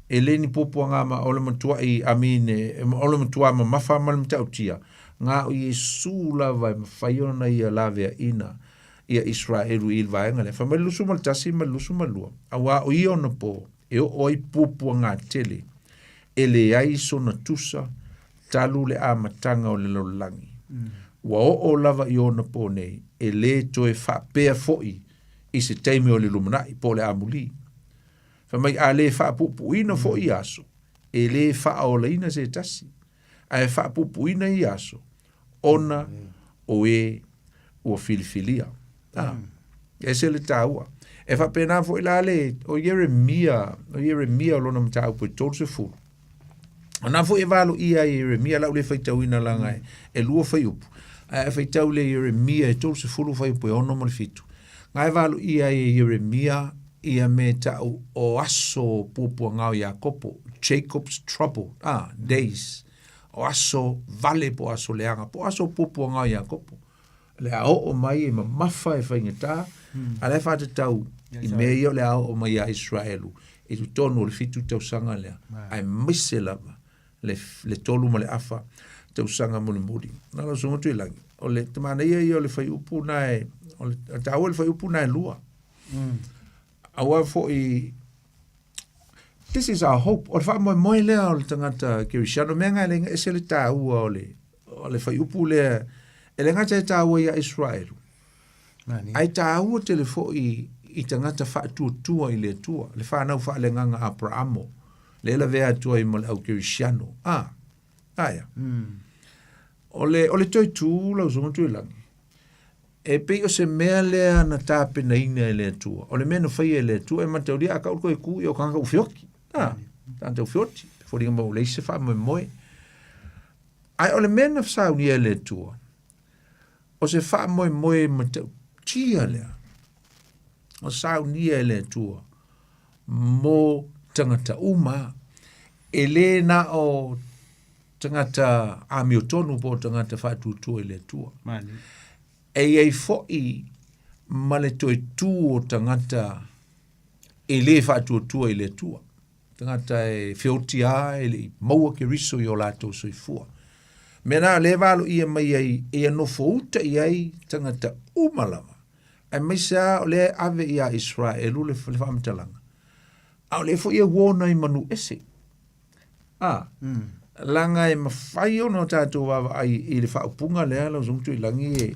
e le ni puapuagā ma o le matua'i, I mean, o le matuā mamafa ma le matautia, na o Iesu lava e mafai ona ia laveaina ia Israelu i le vaega lea. Fai mai le 21 ma le 22, auā o ia ona pō e oo ai puapuagā tele, e leai sona tusa talu le amataga o le lalolagi. Ua oo lava i ona pō nei, e lē toe faapea foi i se taimi o le lumanai po o le amulī. Fai mai a lē faapuupuuina foi ia aso, e lē faaolaina se tasi, ae faapuupuuina ia aso, ona o e ua filifilia. Ah, ese le taua. E faapena foi la le, o Ieremia, o Ieremia o lona mataupu e 30. O na foi e valoia ai e Ieremia, lau le faitauina laga e, e lua fuaiupu. Ae a faitau le Ieremia e 30 fuaiupu e 6 ma le 7. Ga e valoia ai e Ieremia ia mea e ta'u o aso puapuagā o Iakopo, Jacob's trouble, ah, days, o aso vale po o aso leaga, po o aso puapuagā o Iakopo. Le a oo mai e mamafa e faigata, a la e faatatau i mea ia o le a oo mai iā Israelu i totonu o le 7 tausaga lea, aemaise lava le, le 3 ma le afa tausaga mulimuli. Na lau susuga Tuilagi, o le manaia ia o le fuaiupu na e, o le taua o le fuaiupu na e lua. Aua foi, this is our hope. O le faamoemoe lea o le tagata kerisiano, mea nga e le ese le taua o le, o le fuaiupu lea, e le gata e taua iā Israelu, ae taua tele foi i tagata faatuatua i le Atua, le fanau faaleagaga a Aperamo, lea e lavea atu ai ma le au kerisiano. Ah, aia. O le, o le toe tu lau susuga Tuilagi, E pei o se mea lea na tapenaina e le Atua. O le mea na faia e le Atua e mataulia a kau koe ku i o kanga u feoti. A, tangata u feoti. Foliga mai ua leai se faamoemoe. Ae o le mea na saunia e le Atua, o se faamoemoe matautia lea, o saunia e le Atua mo tagata uma, e le na o tagata amiotonu po o tagata faatuatua i le Atua. Mani. E i ai foi ma le toe tu o tagata e lē faatuatua i le Atua. Tagata e feoti a e le i maua Keriso i o latou soifua. Mea na lea e valoia mai ai e ia nofo uta i ai tagata uma lava, aemaise lava o lea e ave iā Israelu le faamatalaga, a o lea foi e uo nai manu ese. A, leaga e mafai ona o tatou vaavaai i le faaupuga lea lau Susuga Tuilagi e,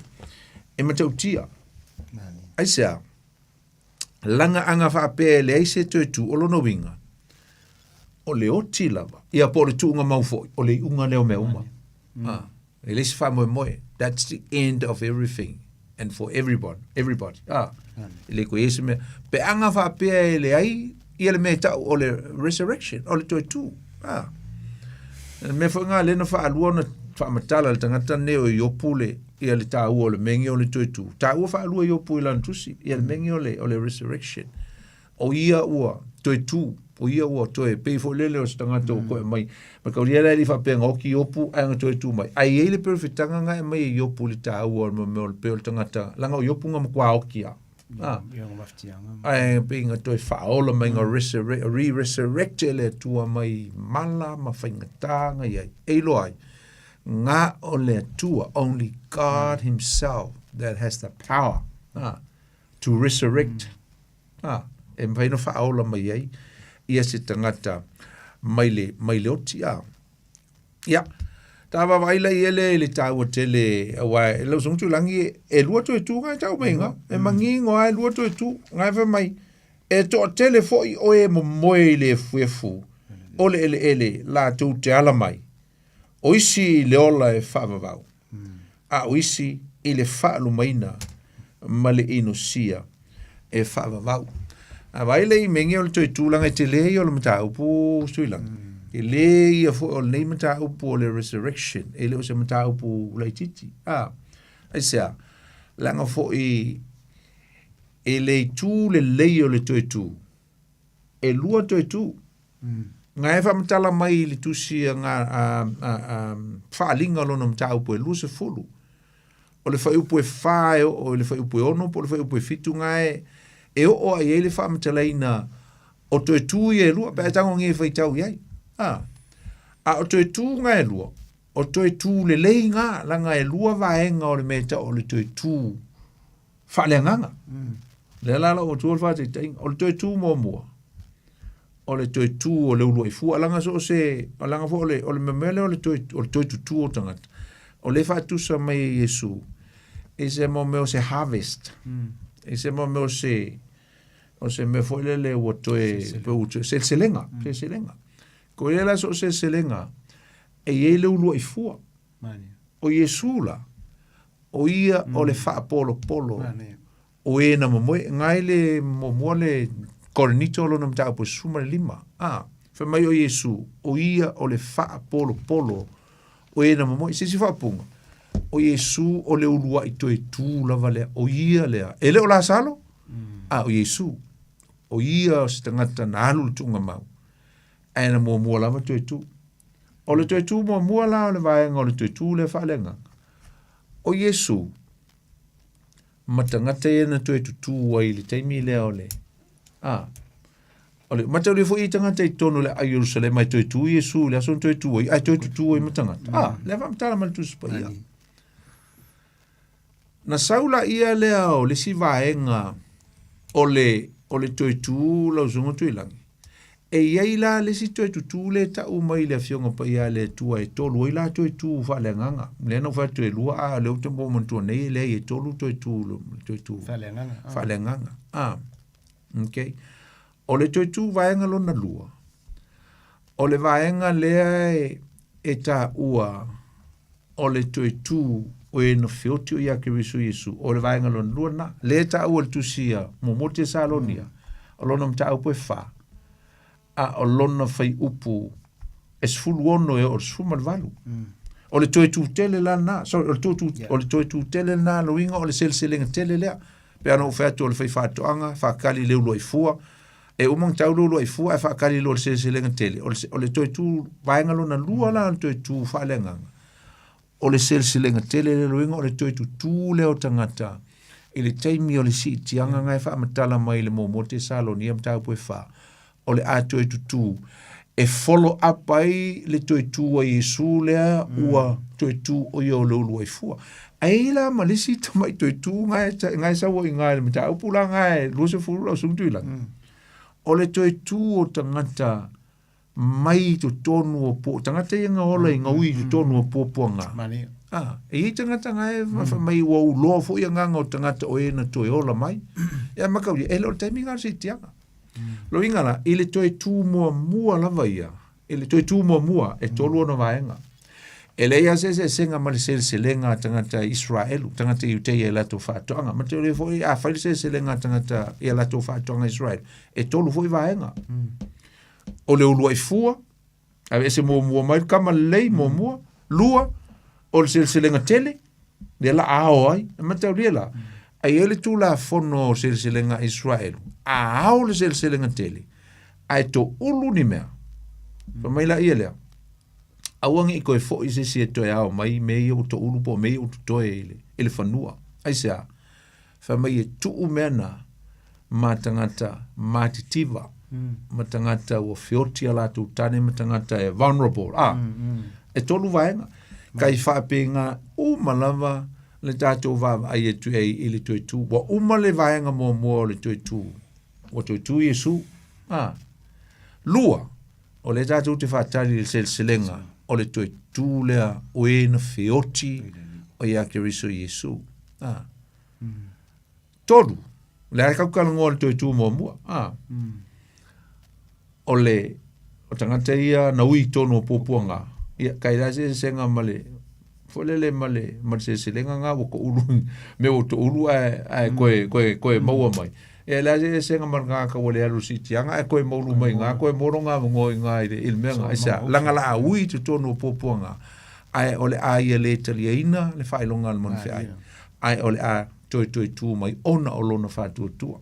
e matautia. Aisea? Leaga a na faapea e leai se toe tu, o lona uiga, o le oti lava, ia po o le tuuga mau foi, o le iuga lea o mea uma. A, e leai se faamoemoe. That's the end of everything and for everyone, everybody. Ah, e le koe se mea. Pe a na faapea e leai ia le mea e ta'u o le resurrection, o le toe tu. Ah. Le mea foi ngā lea na faalua ona faamatala le tagata nei o Iopu le, ia le taua o le mea o le toe tu. Taua faalua Iopu i lana tusi, ia le mea o le, o le resurrection. O ia ua toe tu, o ia ua toe, pei foi lele o se tagata ua koe mai. Ma kaulia la e le i faapea na oki Iopu ae na toe tu mai. Ae i ai le perofetaga na e aumai e Iopu i le taua o le mea o le pei o le tagata, leaga o Iopu na matua oki lava. Ah. Ia nga mafatiaga. Ae pei na toe faaola mai na resurrect, re-resurrect e le Atua mai mala ma faigata na i ai. E iloa ai, na o le Atua, only God himself that has the power ah, to resurrect Ā, e mafai ona faaola mai ai ia se tagata mai le, mai le oti, ā. Ia, ta vaavaai la ia lea i le taua tele, aua e lau susuga Tuilagi, e lua toe tu ngā e tau mai ngā, e mangingo lava e lua toe tu, ngā e fai mai, e toatele foi o e momoe i le efuefu o le eleele latou te ala mai. O isi i le ola e faavavau, a o isi i le faalumaina ma le inosia e faavavau. A vaai le imegi o le toe tulaga e tele ia o le mataupu Tuilagi. Tele ia foi o lenei mataupu o le resurrection, e le o se mataupu laitiiti. A, aisea? Leaga foi e le itu lelei o le toe tu, e lua toe tu. Nga e faamatala mai i le tusi a nga a faaaliga o lona mataupu e 20. O le fuaiupu e 4 e oo i le fuaiupu e 6 po o le fuaiupu e 7 nga e oo ai ai le faamatalaina o toe tu ia e lua pe a e tagogia e faitau i ai. A, a o toe tu nga e lua, o toe tu lelei nga, laga e lua vaega o le mea e tau o le toe tu faaleagaga. Lea la lau atua le faataitaiga. O le toe tu muamua, o le toe tu o le uluai fua. Leaga so o se, leaga foi o le, o le mea lea o le toe, o le toe tutū o tagata. O lea e faatusa mai e Iesu, i se mo mea o se harvest. I se mo mea o se, o se mea foi lele ua toe, ua toe, seleselega, seleselega. Ko ia la so o se seleselega, e i ai le uluai fua. O Iesu la, o ia o le faapolopolo o e na momoe. Ngai le muamua le Korinito lona mataupu e 15. A, fai mai o Iesu, o ia o le faapolopolo o e na momoe. Se isi faaupuga, o Iesu o le uluai toe tu lava lea, o ia lea. E le o Lasalo, a o Iesu. O ia o se tagata na alu i le tuugamau, ae na muamua lava toe tu. O le toe tu muamua la o le vaega o le toe tu lea faaleagaga, o Iesu ma tagata ia na toe tutū ai i le taimi lea o le, a, o le, mataulia foi i tagata i totonu o le ai Ierusalema e toe tu Iesu i le aso na toe tu ai, ae toe tutū ai ma tagata. A, lea faamatala mai le Tusi Paia. Na sau la ia lea o le isi vaega o le, o le toe tu lau Susuga Tuilagi. E i ai la le isi toe tutū lea e tau mai i le Afioga Paia a le Atua e tolu ai la toe tu faaleagaga. Lea na ou fai atu e lua, a o lea ou te manatua nei e leai e tolu toe tu, toe tu Faaleagaga. Ah. Faaleagaga. Ah. Okay. O le toe tu vaega lona lua, o le vaega lea e, e taua o le toe tū o e na feoti o ia Keriso Iesu, o le vaega lona lua na, le taua le tusi a muamua Tesalonia, o lona mataupu e whā, a o lona whaiupu e 16 e o le 18. O le toe tū tele la na, sorry, o le toe tū, o le toe tū tele na loinga o le seleselega tele lea. Pe ana ou whai atu o le whai whaatoanga, whakali le uluai fua, E uma ona tau loa i fua ae faakali loa le seleselega tele. O le, o le toe tū vaega lona lua la o le toe tū faaleagaga. O le seleselega tele le loinga o le toe tutū lea o tagata i le taimi o le siitiaga nga e faamatala mai i le muamua Tesalonia mataupu e whā. O le a toe tutū e follow up ai le toe tū a Iesu lea ua toe tū o ia o le uluai fua. Ai i la ma le isi tamai toe tū nga e, nga e sau i nga e le mataupu la nga e 20 lau susuga Tuilagi. O le toe tū o tagata mai i totonu o po, tagata ia nga ola i nga ui i totonu o puapuaga. Manaia. Ah, e i ai tagata nga e mm. mai ua uloa foi agaga o tagata o e na toe ola mai. Ia makaulia, e le o le taimi nga o le siitiaga. Loiga la, i le toe tū muamua lava ia, i le toe tū muamua, e tolu ona vaega. E leai lava se eseesega ma le seleselega a tagata Israelu, tagata Iuteia i latou faatoaga. Ma te ole foi, a fai le seleselega a tagata i a latou faatoaga Israelu, e tolu foi vaega. O le uluai fua, Aveese muamua mai le kama lelei muamua. Lua, o le seleselega tele, lea la ao ai. E mataulia la, ai ai le tulafono o seleselega a Israelu, a ao le seleselega tele, ae toulu ni mea. Fai mai la ia lea, aua ne i toe foi se isi e toe ao mai mea ia ua toulu po o mea ia ua totoe i le, i le fanua. Aisea? Fai mai e tuu mea na ma tagata matitiva, ma tagata ua feoti a latou tane ma tagata e vulnerable. Ah, e tolu vaega. Kai faapena uma lava le tatou vaavaai atu ai i le toe tū. Ua uma le vaega muamua o le toe tū. Ua toe tū Iesu. Ah. Lua, o lea tatou te faatali i le seleselega o le toe tū lea o e na feoti o ia Keriso Iesu. Ah. Tolu, o le a kau talanoa le toe tū muamua. Ah. O le, o tagata ia na ui tonu o puapuaga. Ia, kai la se eseesega ma le, foi lele ma le, ma le seleselega nga ua toulu, mea ua toulu ae, ae koe, koe, koe maua mai. Ia, le a se eseesega ma le tagata ua le alu i le siitiaga ae koe maulu mai i ina, koe maua lona avanoa i ina i le, i le mea nga. Aisea? Leaga la a ui i totonu o puapuaga, ae o le a ia le taliaina le faailoga a le manufeai, ae o le a toetoe tu mai ona o lona faatuatua.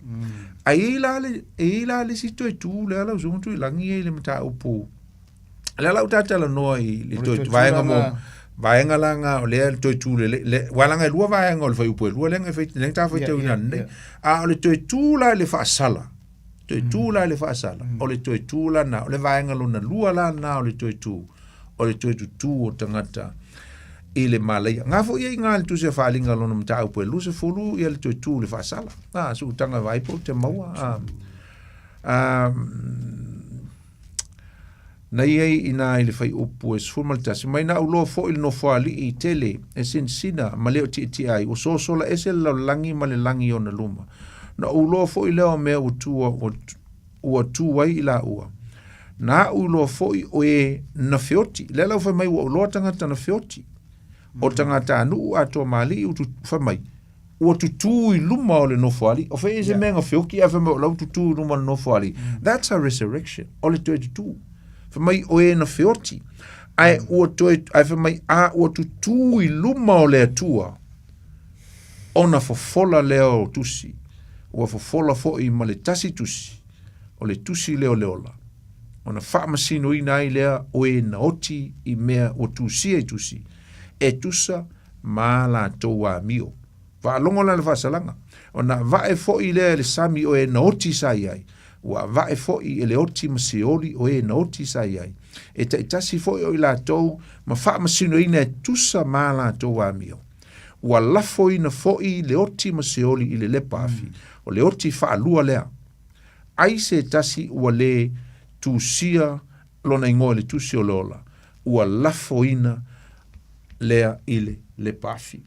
Ae i ai la le, e i ai la le isi toe tu lea lau Susuga Tuilagi ia i le mataupu lea la ua ta talanoa i le toe vaega mo vaega la nga o lea le toe tu le le wa langa e lua vaega o le fuaiupu e lua lea e fai lea ta faitauina nei a o le toe tu la i le faasala toe tu la i le faasala o le toe tu la na o le vaega lona lua la na o le toe tu o le toe tutū o tagata i le malaia. Ngā foi ia i ngā le tusi a whaalinga lona mataupu e 20 ia le toe tū le whaasala. Nā, su tanga vai po te maua. A, a, na ia i nā i le whai upu e 11, mai na uloa foi le nofoalii i tele e sinsina ma leo tietie ai, ua sosola ese le lalolagi ma le lagi ona luma. Na uloa foi lea o mea ua tua, ua, ua tu ai i laua. Na aʻu iloa foi o e na feoti. Lea la ua fai mai ua ou loa tagata na feoti. O tagata nuu atoa malii ua fai mai ua tutū i luma o le nofoalii. O fea se mea na feoki ae fai mai o la ua tutū i luma o le nofoalii. That's a resurrection. O le toe tutū. Fai mai o e na feoti. Ae ua toe, ae fai mai a ua tutū i luma o le Atua. Ona fofola lea o tusi, ua fofola foi ma le tasi tusi, o le tusi lea o le ola, ona faamasinoina ai lea o e na oti i mea ua tusia i tusi, e tusa ma latou amio. Faalogo la le faasalaga, ona avae foi lea e le sami o e na oti sa i ai, ua avae foi e le oti ma Seoli o e na oti sa i ai, e taitasi foi o i latou ma faamasinoina e tusa ma latou amio. Ua lafoina foi le oti ma Seoli i le lepa afi, o le oti faalua lea. Ai se tasi ua lē tusia lona igoa i le tusi o le ola, ua lafoina lea i le lepa afi.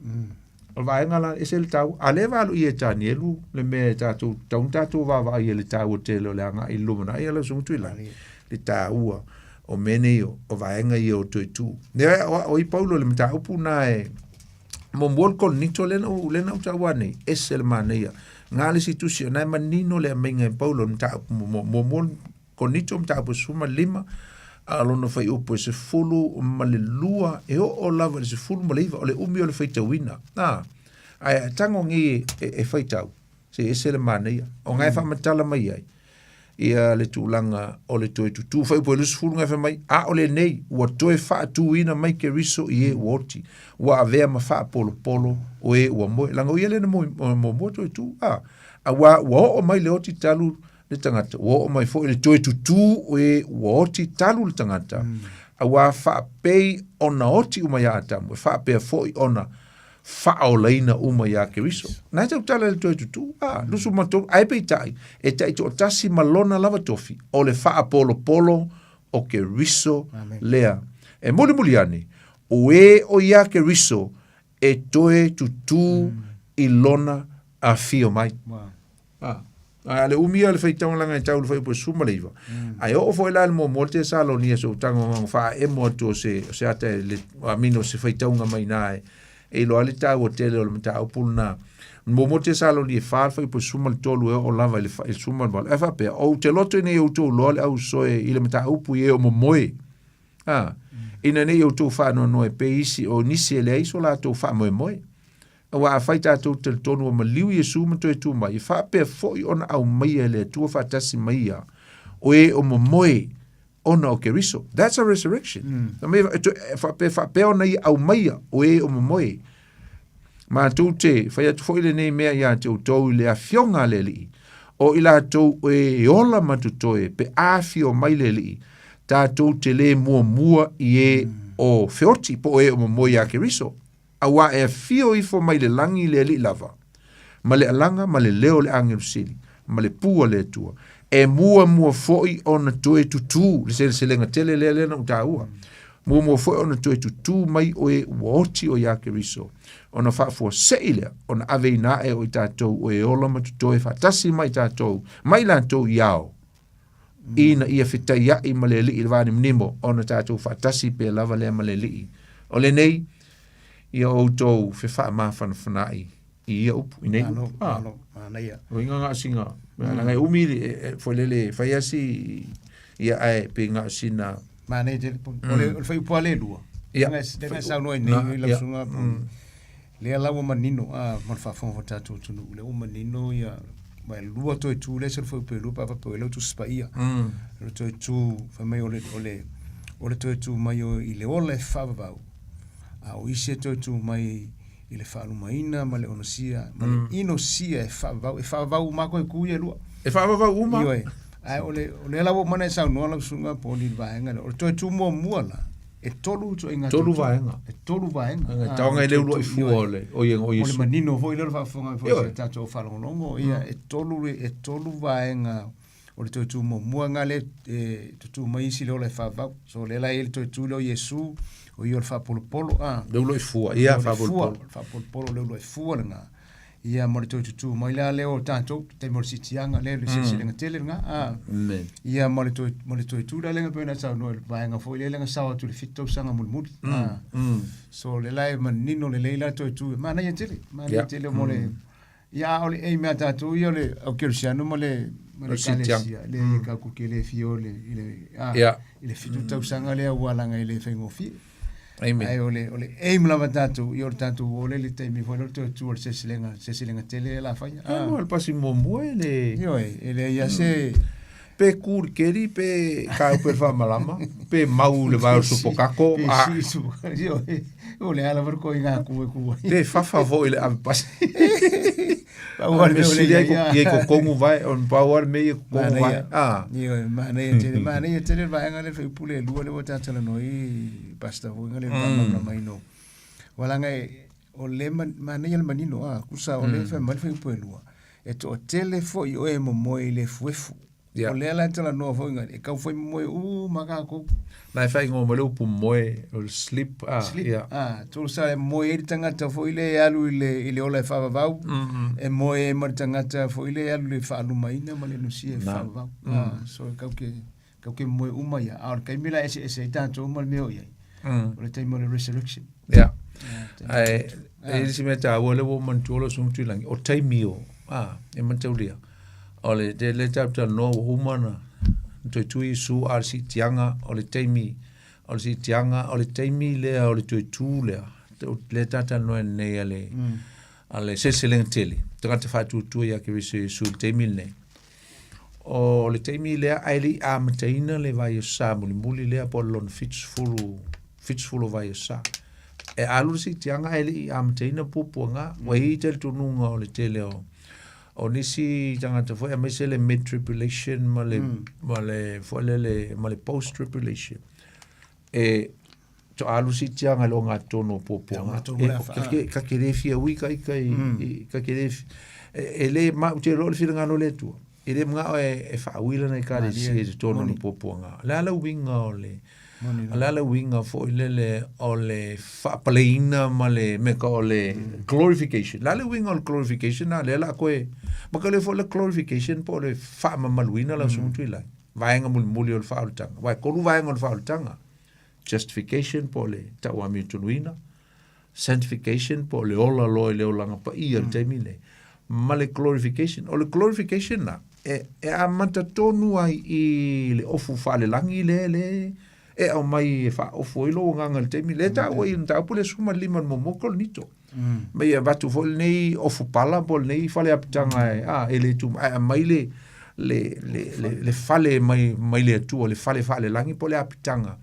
O le vaega la, ese le taua. A lea e valoia e Tanielu le mea e tatou, tatau ona tatou vaavaai i le taua tele o le agai i le lumanai ia lau Susuga Tuilagi, le taua o mea nei o, o vaega ia o toe tu. Lea o, o i Paulo le mataupu na e muamua le Korinito lea na ou, lea na ou taua nei, ese le manaia. Ngā le isi tusi, o na e manino le amaiga e Paulo le mataupu muamua le Korinito mataupu e 15, a lona fuaiupu e 12 e oo lava i le 19, o le umi o le faitauina. Nā, ae tago nei e, e, e faitau, se ese le manaia. O ngā e whaamatala mai ai, ia le tulaga o le toe tutū. Fuaiupu e 20 ngā e whai mai, a o lenei, ua toe faatūina mai Keriso i e ua oti, ua avea ma faapolopolo o e ua moe. Langa o ia lena mo, mo, mo toe tū. A, auā ua oo mai le oti talu le tagata, ua oo mai foi le toe tutū o e ua oti talu le tagata, auā faapei ona oti uma iā Atamu, e faapea foi ona faaolaina uma iā Keriso. Na e tautala i le toe tutū, a, 23, ae peitai, e taitoatasi ma lona lava tofi, o le faapolopolo o Keriso lea. E mulimuli ane, o e o iā Keriso e toe tutū i lona afio mai. Wow. A, a le umi ia o le faitauga laga e tau i le fuaiupu e 19. Ae oo foi la i le muamua o le Tesalonia se utaga faaemo atu o se, o se ata e le, amina o se faitauga mai i ina e, e iloa ai le taua tele o le mataupu lena. Muamua o le Tesalonia e 4 le fuaiupu e 13 e oo lava i le, i le 18. Ae faapea, ou te loto ina ia outou iloa le ausoe i le mataupu i e o momoe. A, ina ne i outou faanoanoa e pei isi o nisi e leai so latou faamoemoe. Aua afai tatou te talitonu ua maliu Iesu ma toe tu mai, e faapea foi ona aumaia e le Atua faatasi ma ia, o e o momoe ona o Keriso. That's a resurrection. Mm. E faapea, faapea ona ia aumaia o e o momoe. Matou te fai atu foi lenei mea iā te outou i le afioga a le Alii, o i latou o e ola ma totoe pe afio mai le Alii, tatou te lē muamua i e o feoti po o e o momoe iā Keriso. Auā e afio ifo mai le lagi le Alii lava, ma le alaga ma le leo o le agelu sili, ma le pū a le Atua, e muamua foi ona toe tutū, le seleselega tele lea lea na ou taua, muamua foi ona toe tutū mai o e ua oti o iā Keriso, ona faafuasei lea ona aveina ae o i tatou o e ola ma totoe faatasi ma i tatou, ma i latou i ao. Ina ia fetaiaʻi ma le Alii i le vanimonimo, ona tatou faatasi pea lava lea ma le Alii. O lenei, ia outou fefaamafanafanaʻi i ia upu, i nei upu. Ah. Malo, manaia. O inga ngā singa, mm. umi e, foi lele fai asi ia ae pe ngā sina. Manaia tele. O le o le whaiupu a le lua. Ia. Le nga saunoa i nei i lau sunga. Lea la ua manino a ma le faafofoga o tatou atunuu, lea ua manino ia ma e lua toe tu lea se fuaiupu e lua pe a faapea o le Tusi Paia. O le toe tu fai mai o le o le o le toe tu mai o i le ola e faavavau, a o isi e toe tu mai i le faalumaina ma le onosia ma le inosia e faavavau. E faavavau uma lava koe ku ia e lua. E faavavau uma? Ioe. Ae o le o lea la ua uma ona e saunoa lau susuga Poli i le vaega lea. O le toe tu muamua la, E tolu ituaiga Tolu vaega. E tolu vaega. Aga taoga e le uluai fua o le o ia o Iesu. O le manino foi lea o le faafofoga foi se tatou faalogologo ia e tolu e tolu vaega o le toe tu muamua nga le e tutū mai isi le ola e faavavau. So lea la e i ai le toe tu lea o Iesu o ia o le faapolopolo a. Le uluai fua ia faapolopolo. Faapolopolo le uluai fua lena. Ia ma le toe tutū mai la lea o tatou, taimi o le siitiaga lea, le seleselega tele lena, a. Ia ma le toe, ma le toe tū la lea pei ona saunoa i le vaega foi lea na sao atu i le 7 tausaga mulimuli. A. So lea la e manino lelei la toe tū, manaia tele, manaia tele mo le, ia a o le aim a tatou ia o le au kerisiano ma le, ma le ekalesia, le kau ke le fia o le, i le, a, i le 7 tausaga lea ua laga e le faigofie. Amen. Ae o le, o le aim lava tatou, ia o le tatou o le le taimi foi lea o le toe tu o le seleselega, seleselega tele la faia. Ah. O le pasi muamua e le... Ioe, e leai lava se... Pe ku le keri, pe kau pe whamalama, pe mau le vai o supokako. Pe si supokako, ioe. O le ala foi ko i ngā ku e ku ai. Pe whawha foi le ave pasi. Pau a le mea o le ia. Ia ko kongu vai, on pau a le mea ia ko kongu vai. Ah. Ioe, manaia tele, manaia tele le vaega lea whaipule e lua le ua tātala noa i Pastor foi le faamalamalamaina o. Ua laga e, o le manaia le manino a, kusa o le fai mai le fuaiupu e lua, e toatele foi o e momoe i le efuefu. Yeah. O lea la e talanoa foi e kau foi momoe uma kākou. Na e whaingoa mai le upu moe, o le sleep, ah, Sleep, yeah. ah, tusa e moe ai le tagata foi le e alu i le, i le ola e faavavau, e moe ai ma le tagata foi le e alu i le faalumaina ma le nusia e faavavau. Ah, so e kau ke, Kau ke moe uma ia. A o le taimi la eseese ai tatou ma le mea o i ai. O le taimi o le resurrection. Ia. Ae, e isi mea tāua le ua manatua lo sungu tuilangi, o taimi o, a, e mataulia, o le te le tau talanoa ua uma na, toe tui Isu a le siitiaga, o le taimi, o le siitiaga, o le taimi lea o le toe tū lea, lea tā talanoa nei a le, a le seleselega tele, tagata faatuatua ia Keriso Iesu i le taimi lenei. O le taimi lea ae le i amataina le vaiaso mulimuli lea po o le lona 70, 70 o vaiaso. E alu le siitiaga ae le i amataina puapuaga. Ua i ai talitonuga o le tele o o nisi tagata foi aemaise le mid tribulation ma le ma le foi lele ma le post tribulation. E to alu siitiaga i le ogatotonu o puapuaga. E, ka ke le fia ui ka ika i, ka ke le, e le ma, te iloa le finagalo o le Atua. E le manaʻo e, e faaui lana ekalesia i totonu o le puapuaga. O le a le uiga o le, o le a le uiga foi lele o le faapaleiina ma le mea ka o le glorification. O le a le uiga o le glorification a lea o le a koe, ma ka le foi le glorification po o le faamamaluina lau susuga Tuilagi. Vaega mulimuli o le faaolataga. Aua e tolu vaega o le faaolataga. Justification po o le tauamiotonuina, sanctification po o le ola loa i le olaga paia i le taimi lenei, ma le glorification. O le glorification la, e, e amata tonu ai i le ofu faalelagi lea le e aumai e faaofu ai lou agaga i le taimi lea taua i le mataupu lea 15 o le muamua Korinito. Ma ia avatu foi lenei ofu pala po o lenei fale apitaga e, a, e le tu, ae aumai le, le, le, le, le fale mai, mai le Atua, le fale faalelagi po o le apitaga.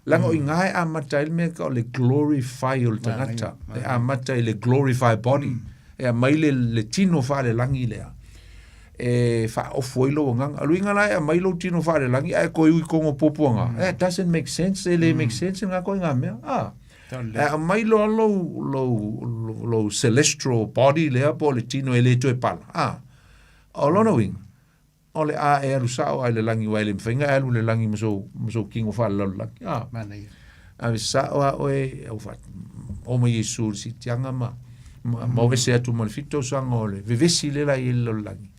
Leaga o i ina e amata ai le mea tau o le glorify o le tagata, e amata i le glorify body, e aumai le, le tino faalelagi lea e faaofu ai lou agaga. O le uiga la e aumai lou tino faalelagi ae toe ui tonu o puapuaga, that doesn't make sense, e le make sense lena ituaiga mea. Ah. E aumai loa lou, lou, lou celestial body lea po o le tino e le toe pala. Ah. O lona uiga, o le a e alu sao lava i le lagi, aua e le mafai ona e alu i le lagi ma sou, ma sou tino faalelalolagi. A. Manaia. Ave sao lava oe, au fa, o mai Iesu i le siitiaga ma, ma, ma o ese atu ma le 7 tausaga o le vevesi lea la i ai i le lalolagi,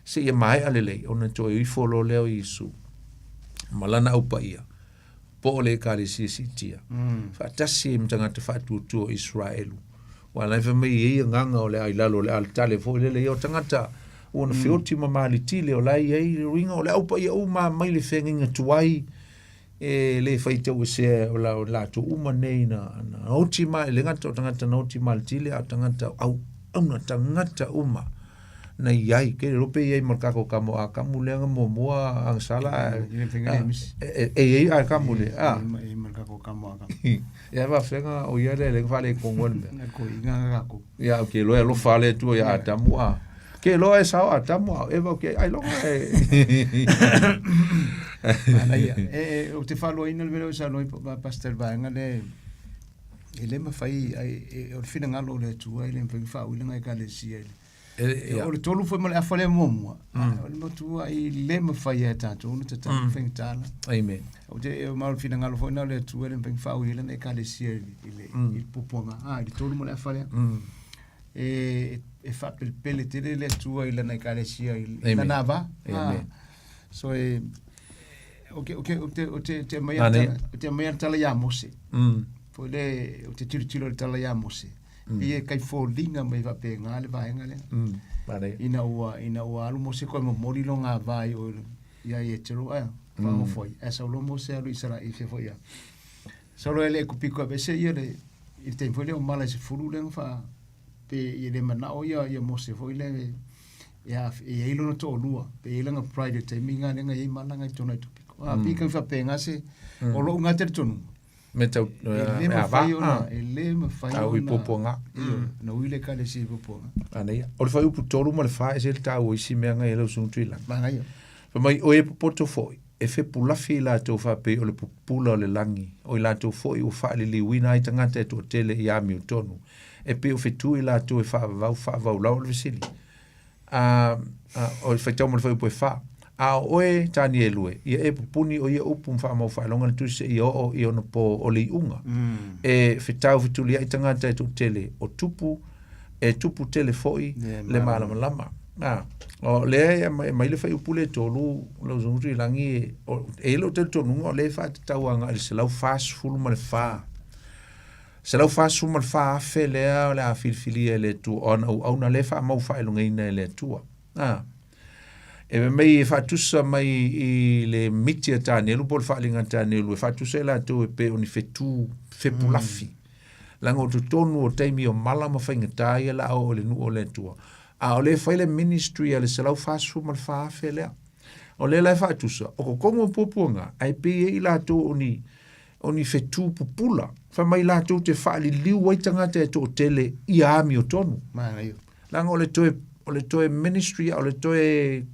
seia maea lelei ona toe ifo loa lea o Iesu. Ma lana au paia, po o le ekalesia siitia, faatasi ai ma tagata faatuatua o Iseraelu. Ua ala ai fai mai e i ai agaga o le a i lalo o le aletale foi lele ia o tagata ua na feoti ma malitile o la e i ai le uiga o le au paia uma mai le feagaiga tuai e le faitauesea o la o latou uma nei na, na oti ma e le gata o tagata na oti malitile a o tagata au auna tagata uma na i ai ke le pe i ai ma le kako kamo a kamu lea nga muamua agasala a E le mafai ona misi. e e i ai a kamu le a E ma le kako kamo a kamu. Ia va fenga o ia le le fale kongo le mea. Na ko i ngā kako. Ia o ke loa alofa le Atua ia Atamu a. Ke loa e sao Atamu a Eva o ke ai longa e. Manaia. E, e, o te whaloina le mea o sa noi pa pastor vaenga le e le mawhai ai e, o le whinangalo o le Atua e le mawhai whaawilanga e kalesia i le E, ia. O le tolu foi ma le afa lea muamua. O le matua i le mawhai e tātou na tatau mm. whaingatala. Amen. O te e ma o le finangalo foi na o le Atua le mawhai whaawilanga e kalesia i le, i le, i le pupuanga. Ah, i le tolu ma le afa lea. E, e whaapelepele tele le Atua i lana ekalesia i Amen. lana ava. Amen. Ah, so e, o ke, o ke, o te, o te, te mai Nani. a te mai a tala ia Mose. Foi le, o te tilotilo le tala ia Mose. Pei e kai foliga mai faapena le vaega lea. Manaia. Ina ua, ina ua alu Mose koe momoli lo ngā vai o ia i e tero ae, whangofoi. Ae sau lo Mose alu Israel fia foi ia. Sau lo ele e kupiko a vese ia le, i le taimi foi lea o mala i se fulu lea wha, pe i le manao ia, ia Mose foi le, ia, e iai lona to'olua, pe i ai lana pride i le taimi ngā lea na iai malaga i totonu o Etopiko. A, pei kau faapena se, o lo'u ngā talitonuga, Me tau, e le me ava, mafai ona, ah. e le mafai Tau i ona, puapuaga. ioe, ona ui le ekalesia i puapuaga. Manaia. O le fuaiupu 3 ma le 4 e ese le taua o isi mea na i ai lau susuga Tuilagi. Manaia. Fai mai, o e popoto foi, e fepulafi i latou faapei o le pupula o le lagi, o i latou foi ua faaliliuina ai tagata e toatele i amiotonu, e pei o fetu i latou e faavavau faavaulau. O le fesili, a, a, o le faitau ma le fuaiupu e 4, A o oe, Tanielu e, ia e pupuni o ia upu ma faamau faailoga le tusi seia oo i ona pō o le iuga. E fetau fetuliai tagata e toatele o tupu, e tupu tele foi le malamalama. A, o lea e aumai le fuaiupu lea e tolu, lau Susuga Tuilagi, e, o, e i ai lou talitonuga o lea e faatatau agai i le 144. 144,000 lea o le a filifilia e le Atua, o ana auauna lea e faamau faailogaina e le Atua. A, e fai mai e faatusa mai i le miti a Tanielu po o le faaaliga a Tanielu, e faatusa i latou e pei o ni fetu fepulafi. Leaga o totonu o taimi o mala ma faigata ia la a oo i le nuu o le Atua. A o lea e fai le ministry a le 144,000 lea. O lea la e faatusa, o totonu o puapuaga, ae pei e i latou o ni, o ni fetu pupula. Fai mai latou te faaliliu ai tagata e toatele ia amiotonu. Manaia. Leaga o le toe, o le toe ministry, o le toe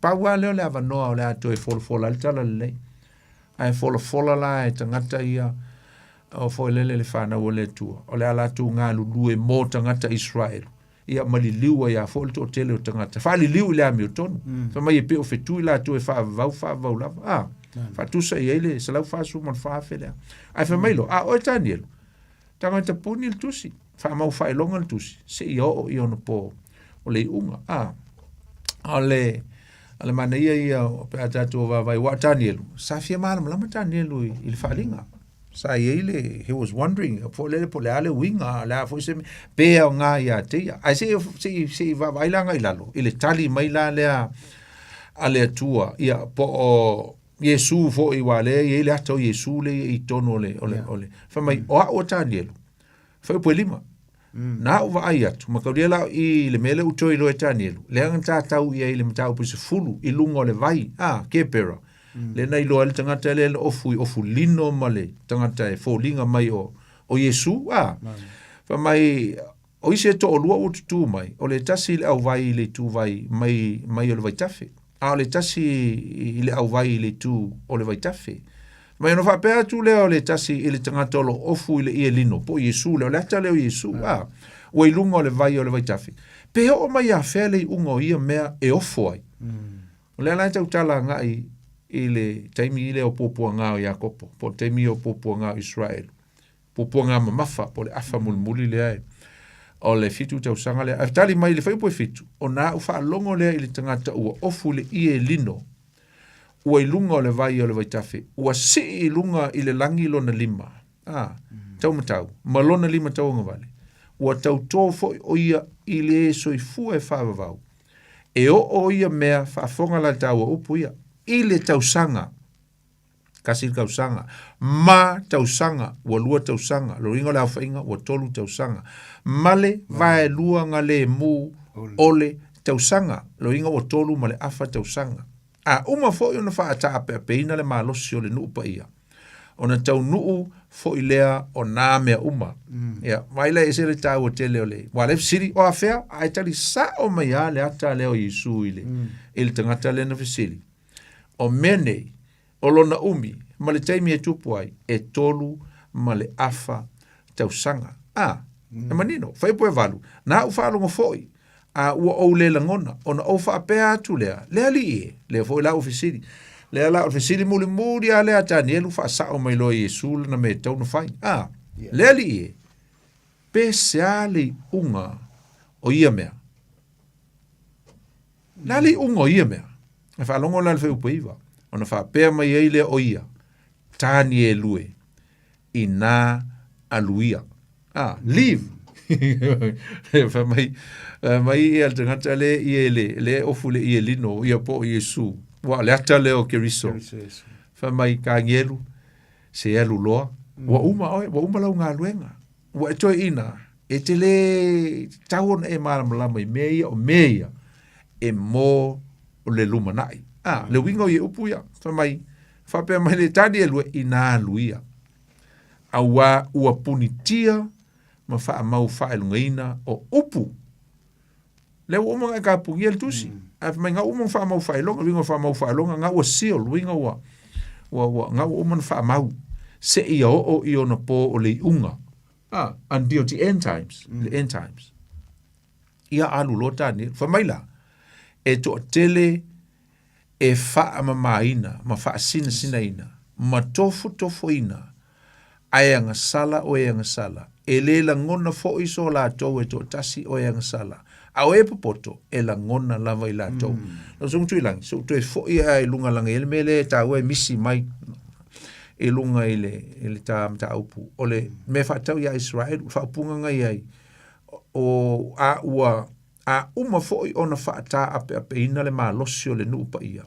pau lava lea o le avanoa o le a toe folafola ai le tala lelei. Ae folafola la e tagata ia o foi lele le fanau o le Atua. O le a latou galulue mo tagata Israel. Ia ma liliu ai a foi le toatele o tagata. Faaliliu i le amiotonu. Fai mai e pei o fetu i latou e faavavau, faavavau lava. A, faatusa i ai le 144,000 lea. Ae fai mai loa, a oe Tanielu, Tagata puni le tusi, faamau faailoga le tusi, seia oo i ona po o le iuga. A, o le, o le manaia ia pe a tatou vaavaai, aua o Tanielu, sa fia malamalama Tanielu i, i le faaaliga. Sa i ai le, he was wondering, po le, po le a le uiga, le a foi se mea, pe aoga ia te ia. Ae se i, se i, se i vaavaai la agai i lalo, i le tali mai la lea a le Atua, ia, po o, Iesu foi aua lea e i ai le ata o Iesu lea i totonu o le, o le, o le, fai mai, o au o Tanielu, fuaiupu e lima. Na au vaai atu, mataulia la i le mea lea ua toe iloa e Tanielu, leaga na tatau i ai i le mataupu 10 i luga o le vai, a, Kepera, lea na iloa ai le tagata lea na ofu i ofu lino ma le tagata e foliga mai o, o Iesu, a. Fai mai, o isi e toalua ua tutū mai, o le tasi i le auvai i le ituvai mai, mai o le vaitafe, a o le tasi i le auvai i le itu o le vaitafe. Mai ona faapea atu lea o le tasi i le tagata o lo o ofu i le ie lino, po o Iesu lea, o le ata lea o Iesu, a, ua i luga o le vai o le vaitafe. Pe oo mai afea le iuga o ia mea e ofo ai. O lea la e tautala agai i le taimi lea o puapuaga o Iakopo, po o le taimi o puapuaga o Iseraelu. Puapuaga mamafa po o le afa mulimuli lea e o le 7 tausaga lea. Ae tali mai i le fuaiupu e 7, ona au faalogo lea i le tagata ua ofu i le ie lino. Ua i luga o le vai o le vaitafe, ua sii i luga i le lagi lona lima, a, taumatau, ma lona lima tauagavale. Ua tautō foi o ia i le e soifua e faavavau. E oo ia mea faafofoga la le taua upu ia, i le tausaga, kasi le tausaga, ma tausaga, ua lua tausaga, lona uiga o le aofaiga ua tolu tausaga, ma le vaelua galemu o le tausaga, lona uiga ua tolu ma le afa tausaga. A uma foi ona faataapeapeina le malosi o le nuu paia, ona taunuu foi lea o nā mea uma. Mm. Ia, vaai la e ese le taua tele o le, ua le fesili, o afea, ae tali sao mai lava le ata lea o Iesu i le, mm. i le tagata lea na fesili. O mea nei, o lona umi, ma le taimi e tupu ai, e tolu ma le afa tausaga. A, mm. e manino, fuaiupu 8, na ou faalogo foi, a ua ou le lagona, ona ou faapea atu lea, le Alii e, lea foi la ua fesili. Lea la o le fesili mulimuli lava lea a Tanielu faasao mai loa e Iesu lana mea e tatau ona fai. A, le Alii e, pe sea le iuga o ia mea? Le a le iuga o ia mea? E faalogo la le fuaiupu 9, ona faapea mai ai lea o ia, Tanielu e, inā aluia. Ah, leave. Fai mai, mai ia le tagata le ia le, le ofu le ia lino, ia po o Iesu. Ua le ata lea o Keriso. Fai mai Tanielu, se alu loa. Ua uma oe, ua uma lau galuega. Ua e toeaina, e te lē tatau ona e malamalama i mea ia, o mea ia e mo le lumanai. A, le uiga o ia upu ia, fai mai, faapea mai le Tanielu e, inā alu ia. Auā ua punitia ma faamau faailogaina o upu. Lea ua uma ona e kapugia le tusi. Mm. Ae fai mai nga uma ona faamau faailoga, uiga o faamau faailoga, nga ua seal, uiga ua, ua, ua, nga ua uma ona faamau. Seia oo i ona pō o le iuga. Ah, until the end times, mm. the end times. Ia alu loa Tanielu. Fai mai la, e toatele e faamamaina ma faasinasinaina ma tofotofoina ae agasala o e agasala, e lē lagona foʻi so latou e toatasi o e agasala, a o e popoto e lagona lava i latou. Mm. Lau Susuga Tuilagi, se ou toe foʻi ae i luga laga i le mea lea e taua e misi mai i luga i le, i le ta mataupu, o le mea faatau iā Israel, o faaupuga na i ai, o a ua A uma foi ona faataapeapeina le malosi o le nuu paia,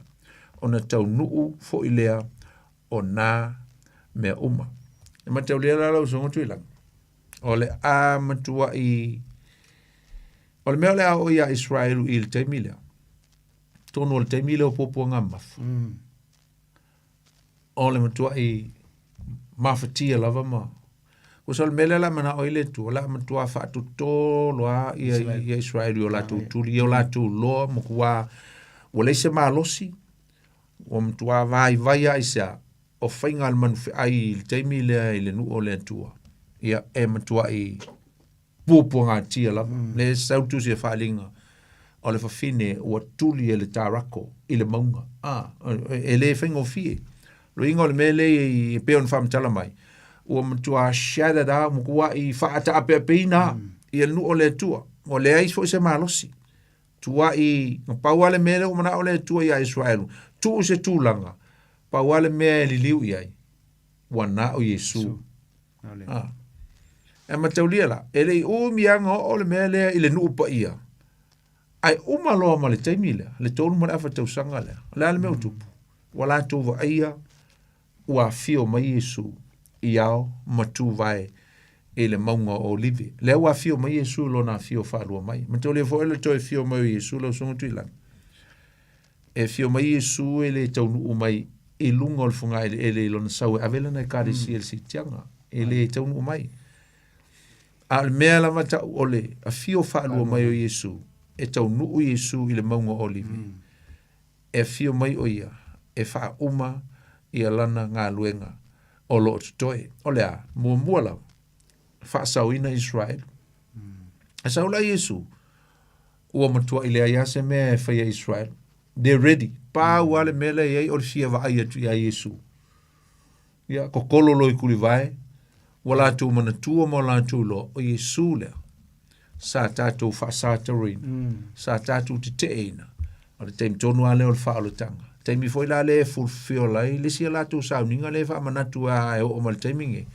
ona taunuu foi lea o nā mea uma. E mataulia la lau Usoga Tuilagi, o le a matuai, o le mea o le a oo iā Israelu i le taimi lea, tonu o le taimi lea o puapuaga mamafa. Mm. O le matuai mafatia lava ma Tusa o le mea lea o le a manao ai le Atua, o le a matua faatotolo lava ia, ia Israel i o latou tuli, i o latou loa, matua ua leai se malosi, ua matua vaivai lava i se a, o faiga a le manufeai i le taimi lea i le nuu o le Atua, ia e matuai puapuagatia lava. Mm. Le sau le tusi a Faaaliga, o le fafine ua tuli e le tarako i le mauga. Ah, e le faigofie. Loiga o le mea lea e pei ona faamatala mai, ua matua shattered a, ua matuai faataapeapeina mm. ia le nuu o le Atua. Ua leai foi se malosi. Tuai, na pau lava le mea lea ua manao le Atua iā Israelu, tuu se tulaga, pau lava le mea e liliu i ai, ua na o Iesu. Ah. E mataulia la, e le i umi lava ona oo le mea lea i le nuu paia, ae uma loa ma le taimi lea, le 3 ma le afa tausaga lea, o le a le mea ua tupu? Ua latou vaaia ua afio mai Iesu i ao ma tuvae i le mauga o Olive. Lea ua afio mai Iesu i lona afio faalua mai. Mataulia foi le toe afio mai o Iesu lau Susuga Tuilagi. E afio mai Iesu e le taunuu mai i luga o le fogaeleele i lona sau e ave lana ekalesia i le siitiaga. E le taunuu mai. A o le mea lava tau o le afio faalua mai o Iesu, e taunuu Iesu i le mauga o Olive. Mm. E afio mai o ia e faauma ia lana galuega o lo o totoe. O le a? Muamua lava, faasaoina Israelu. Mm. E sau la Iesu, ua matuai leai lava se mea e faia Israel. They're ready. Pau lava le mea lea e i ai o le fia vaai atu iā Iesu. Ia, kokolo loa i kulivae, ua latou manatua ma o latou iloa, o Iesu lea sa tatou faasataroina, mm. sa tatou teteeina. O le taimi tonu lava lea o le faaolataga. Taimi foi la lea e fulfill ai le isi a latou sauniga lea e faamanatu a e oo mai le taimi lenei,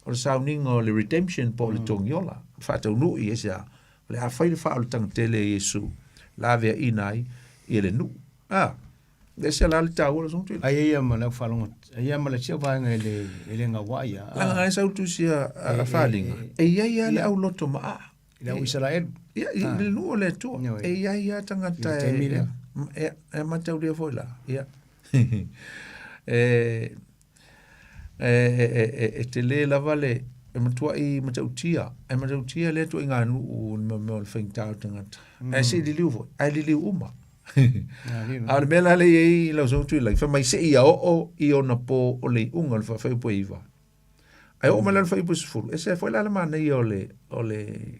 o le sauniga o le redemption po o le togiola, faataunuu i aisea? O le a fai le faaolataga tele e Iesu, laveaiina ai ia le nuu. A, e ese la le taua o le Susuga Tuila. Ai ia ma lau faalogo, ai ia ma le isi au vaega e le, e le gauai a. Leaga na e sau tusi a, a Faliga, e i ai lava le auloto maa. I le au Isaraelu. Ia, i le nuu o le Atua. E i ai lava tagata e, e, e mataulia foi la. Ia. E, e, e, e, e tele lava le, e matuai matautia, e matautia lea ituaiga nuu i le mea o le faigata o tagata. Ae se i liliu foi, ae liliu uma. A o le mea la lea e i ai lau Susuga Tuilagi, fai mai seia oo i ona po o le iuga o le faafaiupu e 9. Ae oo mai la i le fuaiupu e 10, ese foi la le manaia o le, o le,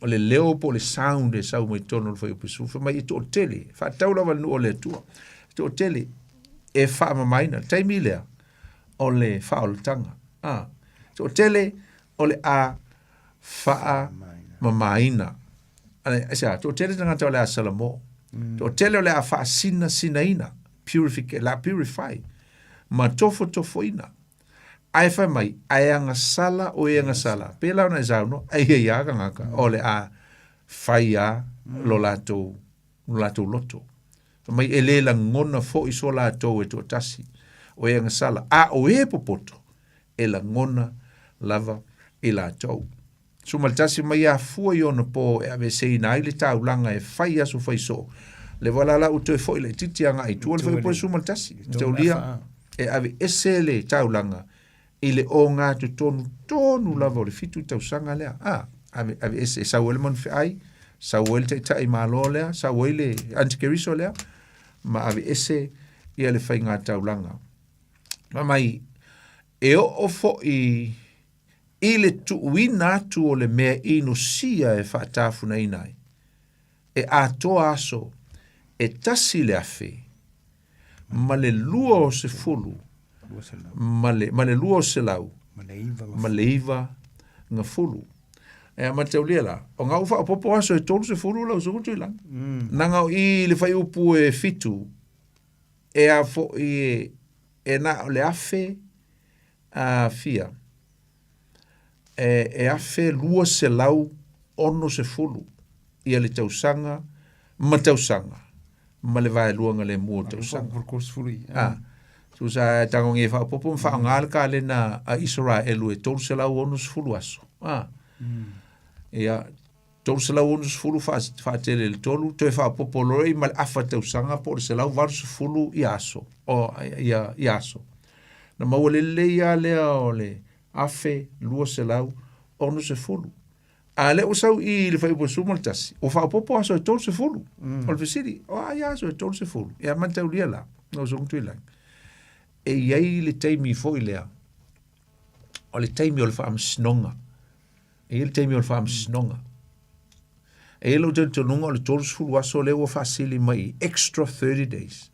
o le leo po o le sound e sau mai totonu o le fuaiupu e 10, fai mai e toatele, faatatau lava i le nuu o le Atua, e toatele e faamamaina. Le taimi lea, o le faaolataga. A, toatele o le a faamamaina. Aisea, toatele tagata o le a salamo. Toatele o le a faasinasinaina, purific, la purify, ma tofotofoina. Ae fai mai, ae agasala o e agasala. Pēlā ona e saunoa, ai e ia tagata, o le a fai a lo latou, lo latou loto. Fai mai, e le lagona foi so latou e toatasi, o e agasala, a o e popoto, e lagona lava i latou. 11 mai afua i ona po e aveeseina ai le taulaga e fai aso fai soo. Le ua la ua toe foi laitiiti agai i tua le fuaiupu 11. Mataulia e aveese le taulaga i le ogatotonu tonu lava o le 7 tausaga lea. A, ave, aveese, e sau ai le manufeai, sau ai le taitai malo lea, sau ai le antikeriso lea, ma aveese ia le faiga taulaga. Fai mai, e oo foi i le tuuina atu o le mea inosia e faatafunaina ai, e atoa aso e 1,000 ma le 20 ma le, ma le 200 ma le 90. E mataulia la, o ngā u whaopopo aso e 30 lau suku tui langa. Nanga o i le whai upu e 7, e a fo i e, e na o le afe, a fia, e, e 1260 ia le tausaga ma tausaga ma le vaeluaga lemu o tausaga. A, tusa e tagogia e faaopoopo ma faaaoga le kalena a Isaraelu e 360 aso. A, ia, 360 faatele i le tolu, toe faaopoopo loa i ma le afa tausaga po o le 180 ia aso, o, ia, ia aso. Na maua lelei lava lea o le 1260. A lea ua sau i le fuaiupu 11, ua faaopoopo aso e 30. O le fesili, o a ia aso e 30? Ia mataulia la, lau Susuga Tuilagi, e i ai le taimi foi lea, o le taimi o le faamasinoga. E i ai le taimi o le faamasinoga. E i ai lou talitonuga o le 30 aso lea ua faasili mai i extra 30 days.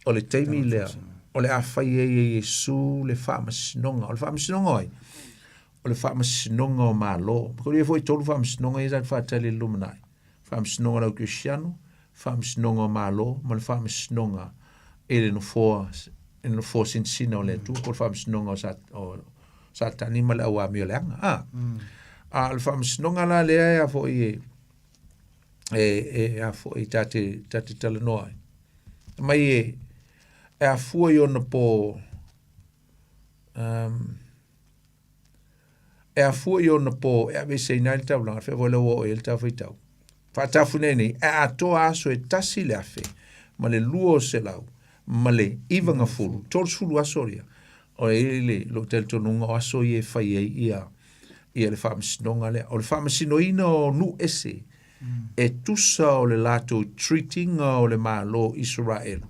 O le taimi lea o le a fai ai e Iesu le faamasinoga. O le faamasinoga o ai? O le faamasinoga o Malo. Ko ia foi tolu faamasinoga ia sa faatali i le lumanai. Faamasinoga o le au Kerisiano, faamasinoga o Malo ma le faamasinoga i le nofoa i le nofoa sinasina o le Atua po o le faamasinoga o sa, o Satani ma le au amioleaga. A, a o le faamasinoga la lea e a foi e e, e a foi ta te, ta te talanoa ai. Mai e, e afua i ona po E afua i ona po e aveeseina ai le taulaga, fea foi le ua oo i ai le tafaitau. Faatafune nei, e atoa aso e 1,000 ma le 200 ma le 90, 30 aso ia. O e i le lou talitonuga o aso ia e fai ai ia, ia le faamasinoga lea. O le faamasinoina o nuu ese, e tusa o le latou treat-ina o le Malo o Isaraelu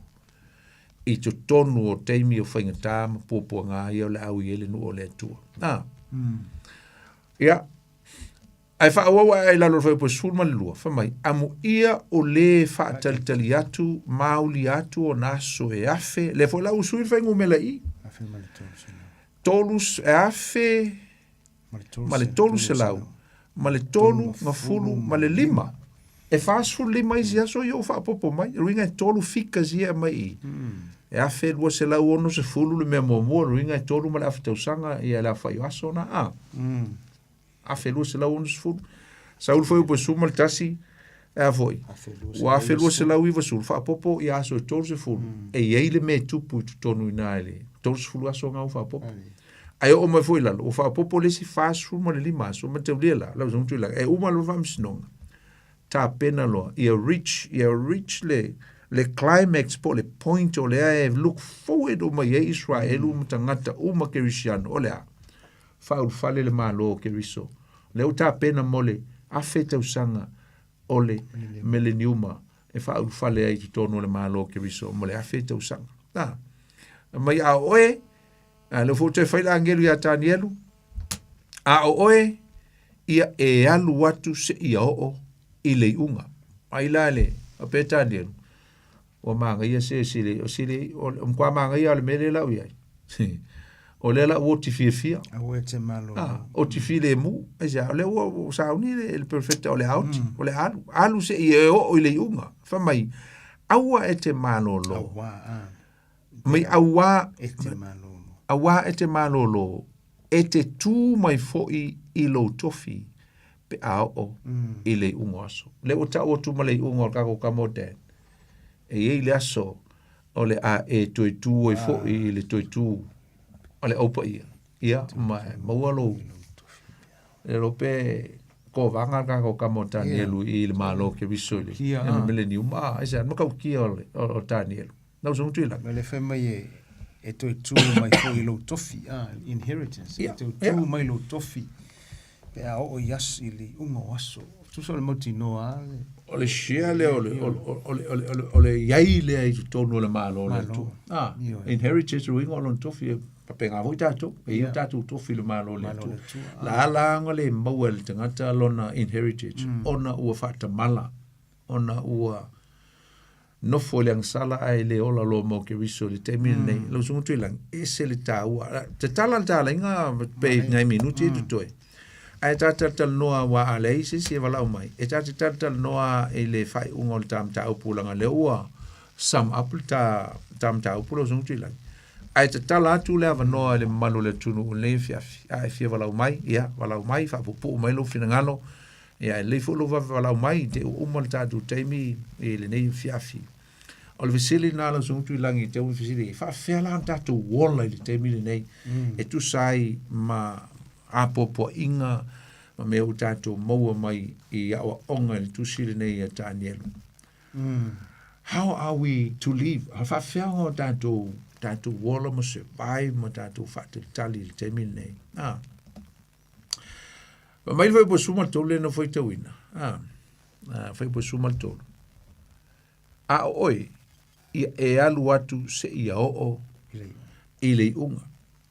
i totonu o taimi o faigata ma puapuaga ia o le a ui ai le nuu o le Atua. A. Ia. Ae faaauau ae i lalo o le fuaiupu 12, fai mai, amuia o lē faatalitali atu mauli atu ona aso e afe, lea foi la ua sui le fuainumera i i. Tolu, e afe ma le 300 ma le 35. E 45 isi aso ia ua faaopoopo mai. O lona uiga e tolu figures ia e aumai i i. E 1260 le mea muamua, o lona uiga e tolu ma le afa tausaga ia le aofai o aso na, a. 1260. Sau le fuaiupu e 11, e a foi? Ua 1290, faaopoopo ia aso e 30, e i ai le mea e tupu i totonu i ina i le 30 aso na ua faaopoopo. Ae oo mai foi i lalo, ua faaopoopo le isi 45 aso, mataulia la, lau Susuga Tuilagi, e uma loa le faamasinoga, tapena loa, ia reach, ia reach le, le climax po o le point o lea e look forward uma i ai Israelu ma tagata uma Kerisiano, o le a? Faaulufale le Malo o Keriso. Lea ua tapena mo le afe tausaga o le meleniuma e faaulufale ai i totonu o le Malo o Keriso mo le afe tausaga. Na, mai a o oe, a lea foi ua toe fai le agelu ia Tanielu, a o oe, ia e alu atu seia oo i le iuga. Ai la le, faapea Tanielu, Ua manaia se sili, o sili, o le matua manaia o le mea lea la ua i ai. O lea la ua oti fiafia. Aua e te malolo. Ah, oti filemu. Aisea, o lea ua, ua sauni le, le perofeta o le a oti, mm. o le a alu. Alu seia e oo i le iuga. Fai mai, aua e te malolo. Aua, ah. Mai aua, e te malolo. Aua e te malolo, e te tū mai foi i lou tofi pe a oo mm. i le iuga o aso. Lea ua tau atu ma le iuga o le kākou kama o Dan. E i ai le aso o le a e toe tū ai ah. foi i le toe tū o le Au Paia. Ia, ma e maua lou le lope kovāga le kākou kama o Tanielu i le Malo o Keriso i le Kia, ah. millennium. Ah, aisea, matautia o le o Tanielu. Lau Susuga Tuilagi. Ma le fai mai e e toe tū mai foi i lou tofi, ah, inheritance, e toe tū mai lou tofi pe a oo i aso, i le iuga o aso. Tusa o le mautinoa a le... O le share lea o le, o, o, o, le, o, le, o le iai lea i totonu o le Malo o le Atua. Ah, inheritance uiga o lona tofi e faapena foi tatou, e i ai tatou tofi i le Malo o le Atua. La ala ona le maua e le tagata lona inheritance, ona ua faatamala, ona ua nofo i le agasala ae le ola loa mo Keriso i le taimi lenei. Lau Susuga Tuilagi, ese le taua. Tatala le talaiga pe nai minuti e totoe. Ae ta talatalanoa aua a leai se isi e valaau mai, e ta te talatalanoa i le faaiuga o le ta mataupu leaga lea ua sum up le ta, ta mataupu lau Susuga Tuilagi. Ae tatala atu le avanoa i le mamalu o le atunuu i lenei afiafi. A e fia valaau mai, ia, valaau mai, faapuupuu mai lou finagalo, Ia, e lelei foi lou vave valaau mai, te i ua uma le tatou taimi i lenei afiafi. O le fesili lena lau Susuga Tuilagi, te ua fesili, e faafefea la ona tatou ola i le taimi lenei mm. e tusa ai ma apoapoaiga ma mea ua tatou maua mai i aoaoga i le tusi lenei a Tanielu. Mm. How are we to live? A faafefea ona tatou tatou ola ma survive ma tatou faatalitali i le taimi lenei. Ah. Fai mai le fuaiupu e 13 lea na faitauina. A, a fuaiupu e 13. A o oe, ia e alu atu seia oo i le iuga.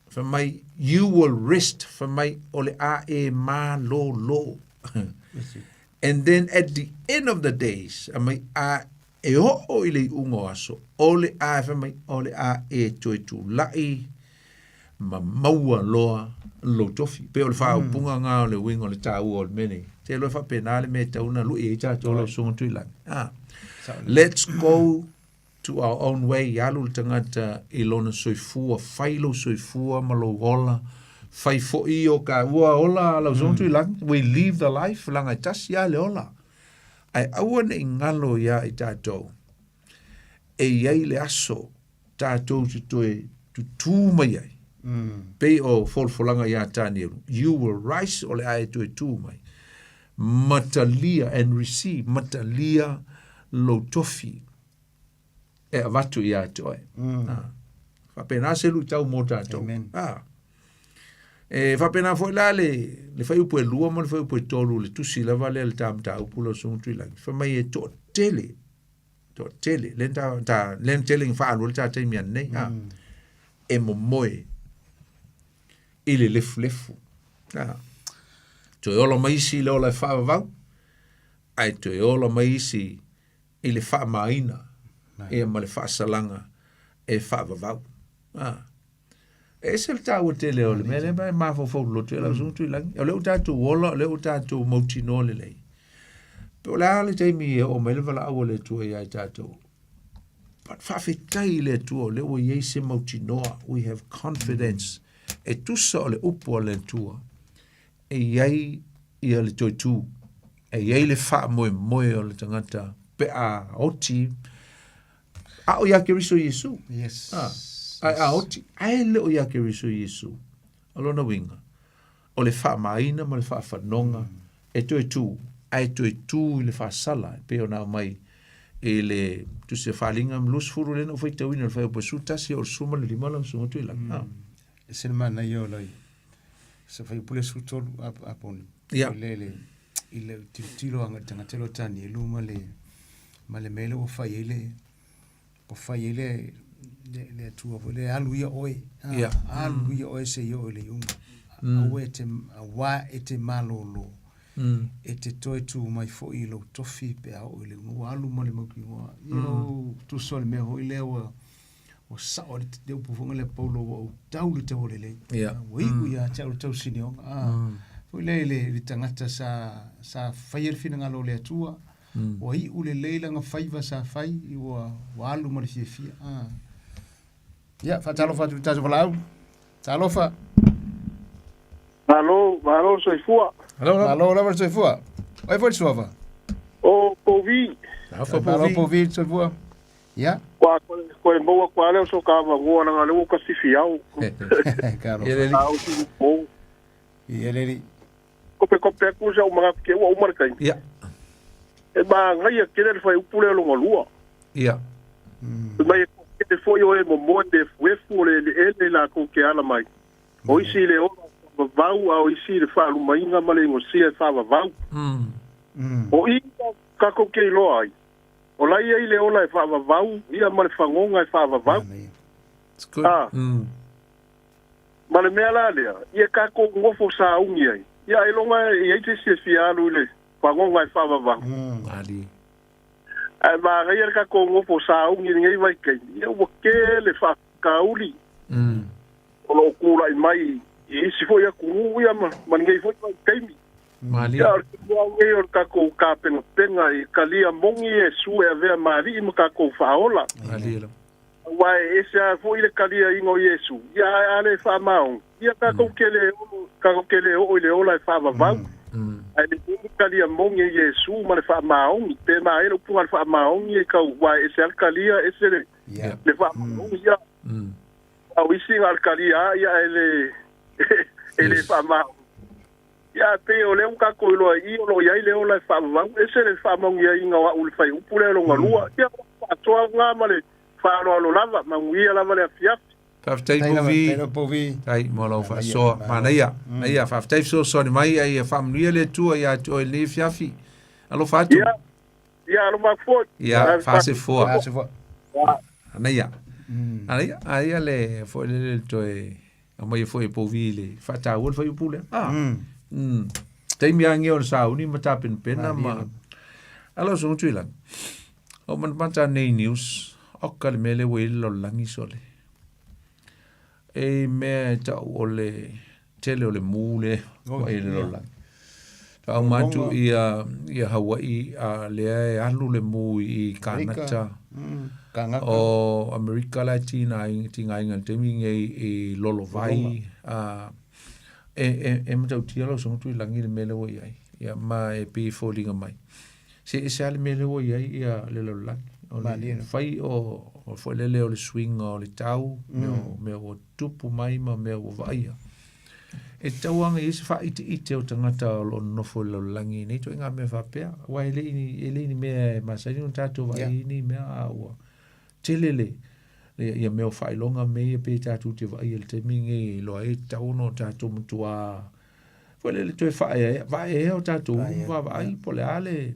Fai mai, you will rest, fai mai, o le a e malolo. And then at the end of the days, fai mai, a e oo i le iuga o aso, o le a, fai mai, o le a e toe tulai ma maua loa lou tofi. Pei o le faaupuga ngā o le uiga o le taua o le mea nei. Te iloa e faapena le mea e tatau ona lui ai tatou lau Susuga Tuilagi. Ah. Let's go to our own way. Alu le tagata i lona soifua, fai lou soifua ma lou ola, fai foi o ka ua ola lau Susuga Tuilagi. We live the life, leaga e tasi lava le ola. Ae aua ne i galo iā i tatou e i ai le aso tatou te toe tutū mai ai. Mm. Pei o folafolaga iā Tanielu, you will rise o le a e toe tū mai. Matalia and receive, matalia lou tofi e avatu iā te oe. Mm. Ah. Faapena se luitau mo tatou. Amen. Ah. E faapena foi la le, le fuaiupu e lua ma le fuaiupu e tolu, le tusi lava lea le ta mataupu lau Susuga Tuilagi. Fai mai e toatele toatele, le ta, ta, le tele ina faalua le ta taimi ananei, mm. a, e momoe i le lefulefu. A, toe ola mai isi i le ola e faavavau, ae toe ola mai isi i le faamāina ia ma le faasalaga e faavavau. A, e ese le taua tele o le mea lea e mafaufau loloto i lau Susuga Tuilagi. O lea ua tatou ola, o lea ua tatou mautinoa lelei. Pe o le a le taimi e oo mai le valaau a le Atua ia i tatou. But faafetai i le Atua o lea ua i ai se mautinoa, we have confidence, e tusa o le upu a le Atua, e i ai ia le toe tū, e i ai le faamoemoe o le tagata pe a oti, a o ia Keriso Iesu. Yes. Ah, ae a oti, ae le o ia Keriso Iesu. O lona uiga, o le faamāina ma le faafanoga e toe tū, ae toe tū i le faasala e pei ona aumai i le Tusi a Faaaliga ma 20 lea na ou faitauina i le fuaiupu 11 o le 15 lau Susuga Tuilagi. E ese le manaia o lai se fuaiupu lea 13 a Poni. Ia. I le i le tilotilo agai i le tagata lea o Tanielu ma le ma le mea lea ua fai ai le ua fai ai le le, le Atua foi le alu ia oe. Ia. Alu ia oe seia oo i le iuga. Aua e te auā e te malōlō. E te toe tū mai foi i lou tofi pe a oo i le iuga. Ua alu ma le mautinoa. You know, tusa o le mea foi lea ua ua sao le le upu foi lea Paulo ua ou tau i le taua lelei. Ia. Ua iu ia te au le tausinioga. Foi lea i le, i le tagata sa sa faia le finagalo o le Atua. Ua iu lelei lana faiva sa fai, ua, ua alu ma le fiafia. Ah. Ia, faatalofa atu i le tatou valaau. Talofa. Malo, malo le soifua. Malo lava. Malo lava le soifua. Oi foi le suafa. O Povi. Alofa Malo Povi. Povi le soifua. Ia. Kua koe maua kua leo so ka vangoa langa leo ka sifi au. Ka Ia le Au si po. Ia le li. Kope kope aku sa umanga ke ua umar kai. Ia. E ma ngai kele le fai upule lo ngalua. Ia. Mai ke foi o e mo mo te fuefu le le ele la ko ke ala mai. O isi le o vavau a o isi le faalumaina ma le igosia e faavavau. O i tatou ke iloa ai. O la ia i le ola e faavavau, ia ma le fagoga e faavavau. It's good. Ah. Ma le mea la lea, ia tatou nofo saugi ai. Ia ailoga e i ai se isi e fia alu i le fagoga e faavavau. Ali. Ae manaia le tatou nofo saugi i lenei vaitaimi, ia ua tele faafitauli o loo tulai mai i isi foi atunuu ia ma lenei foi vaitaimi. Malie. Ia o le taua lenei o le tatou tapenapena i talia moni Iesu e avea ma alii ma tatou faaola. Malie lava. Aua e ese lava foi le taliaina o Iesu, ia ae a le faamaoni, ia tatou te le oo, tatou te le oo i le ola e faavavau. Ae le moni talia moni e Iesu ma le faamaoni, pe maea le upuga le faamaoni e tau, aua e ese lava le talia, ese le, le faamaoni, ia. A o isi na o le talia lava, ia ae le, e le faamaoni. Ia ae pei o lea ua tatou iloa i i o lo o i ai le ola e faavavau, ese le faamaoniaina o au i le fuaiupu lea lona lua. Ia, faatoa lena ma le faaaloalo lava, manuia lava le afiafi. Faafetai Tai lava, Povi. tai lava Povi. Tai mo lau faasoa. Manaia. Manaia, faafetai fesoasoani mai ae ia faamanuia le Atua ia te oe i lenei afiafi. Alofa atu. Ia, ia alofa atu foi. Ia, faasefoa. Faasefoa. Anaia. Anaia, aia le foi le le toe aumaia foi e Povi le faataua le fuaiupu lea. Ah. Taimi lava o le sauni ma tapenapena ma alo so Tuilagi. O manamata nei news, oka le mea lea ua i ai le lalolagi sole. E mea e tau o le tele o le mu lea ua i ai le lalolagi. Faauma atu ia, ia Hawaii a lea e alu le mu i Kanata. Kanaka. O Amerika la e tigaina i le taimi lenei i lolovai. E matautia lau Susuga Tuilagi i le mea lea ua i ai. Ia, ma e pei e foliga mai. Se ese lava le mea lea ua i ai ia le lalolagi. O le fai o foi lele o le suiga o le tau, mea ua tupu mai ma mea ua vaaia. E tatau lava ona i ai se faaiteite o tagata o lo o nonofo i le lalolagi i nei ituaiga mea faapea, aua e le i le i ni mea e masani ona tatou vaai i nei mea, a ua tele le ia mea o faailoga mea ia pei tatou te vaaia i le taimi lenei e iloa ai e tatau ona o tatou matuā foi lele toe faaeaea, vaeaea o tatou vaavaai po o le a le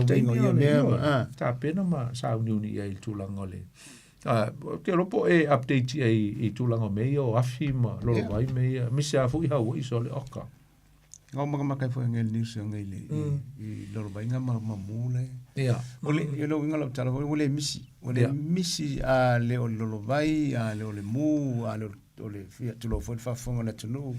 taimi o le tapena ma sauniuni i ai i le tulaga o le Ou te iloa po o e update i ai i tulaga o mea ia o afi ma lolovai mea ia, aemaise lava foi Hawaii sole oka. Ngau makamaka ai foi ngai le news ngai le i lolovaiga ma ma mu le. Ia. O le i le uiga o lau tala foi ua le misi, ua le misi a le o le lolovai, a le o le mu, a le o le fia tulou foi le faafofoga a le atunuu.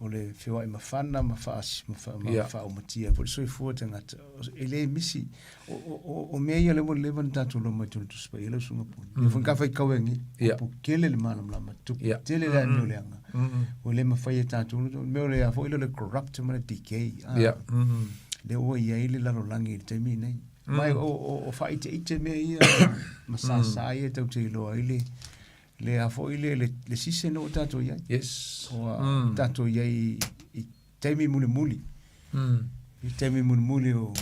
O le feoai mafana ma ma faaumatia foi le soifua o tagata, e le misi. O mea ia lea ua leva ona tatou iloa mai totonu o le Tusi Paia lau Susuga Poni. Lea foi na ta faitau ai nei, upu tele le malamalama, tupu tele le amio leaga. Ua le mafai e tatou, o le mea o le a foi lea o le corrupt ma le decay. Lea ua i ai le lalolagi i le taimi lenei. Ma o faaiteite mea ia ma sasa ia tatou te iloa ai le le a foi le le season ua tatou i ai. Yes. Ua tatou i ai i taimi mulimuli. I taimi mulimuli o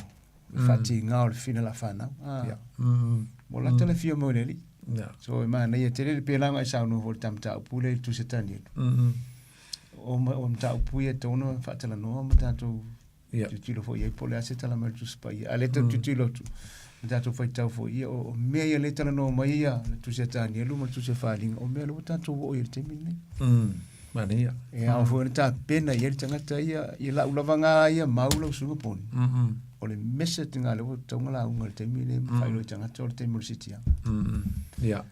le faatiga o le fina la fanau. Ah. Yeah. Mo lata le fia mai o le Alii. Yeah. So e manaia tele le pēlā ona e saunoa foi i le ta mataupu lea i le Tusi a Tanielu. O mataupu ia e tatau ona faatalanoa ma tatou tilotilo foi i ai po o le a se tala mai o le Tusi Paia. A o lea e tau tilotilo atu, ma tatou faitau foi, ia, o mea ia lea e talanoa mai ai le Tusi a Tanielu ma le Tusi a Faliga, o mea lea ua tatou oo i ai i le taimi lenei. Manaia. E ao foi ona tapena i ai le tagata ia, i lau lava ngā ia mau lau susuga Poni. O le message ngā lea ua tatau ona lauga i le taimi lenei ma faailoa i tagata o le taimi o le sitiaga. Ia.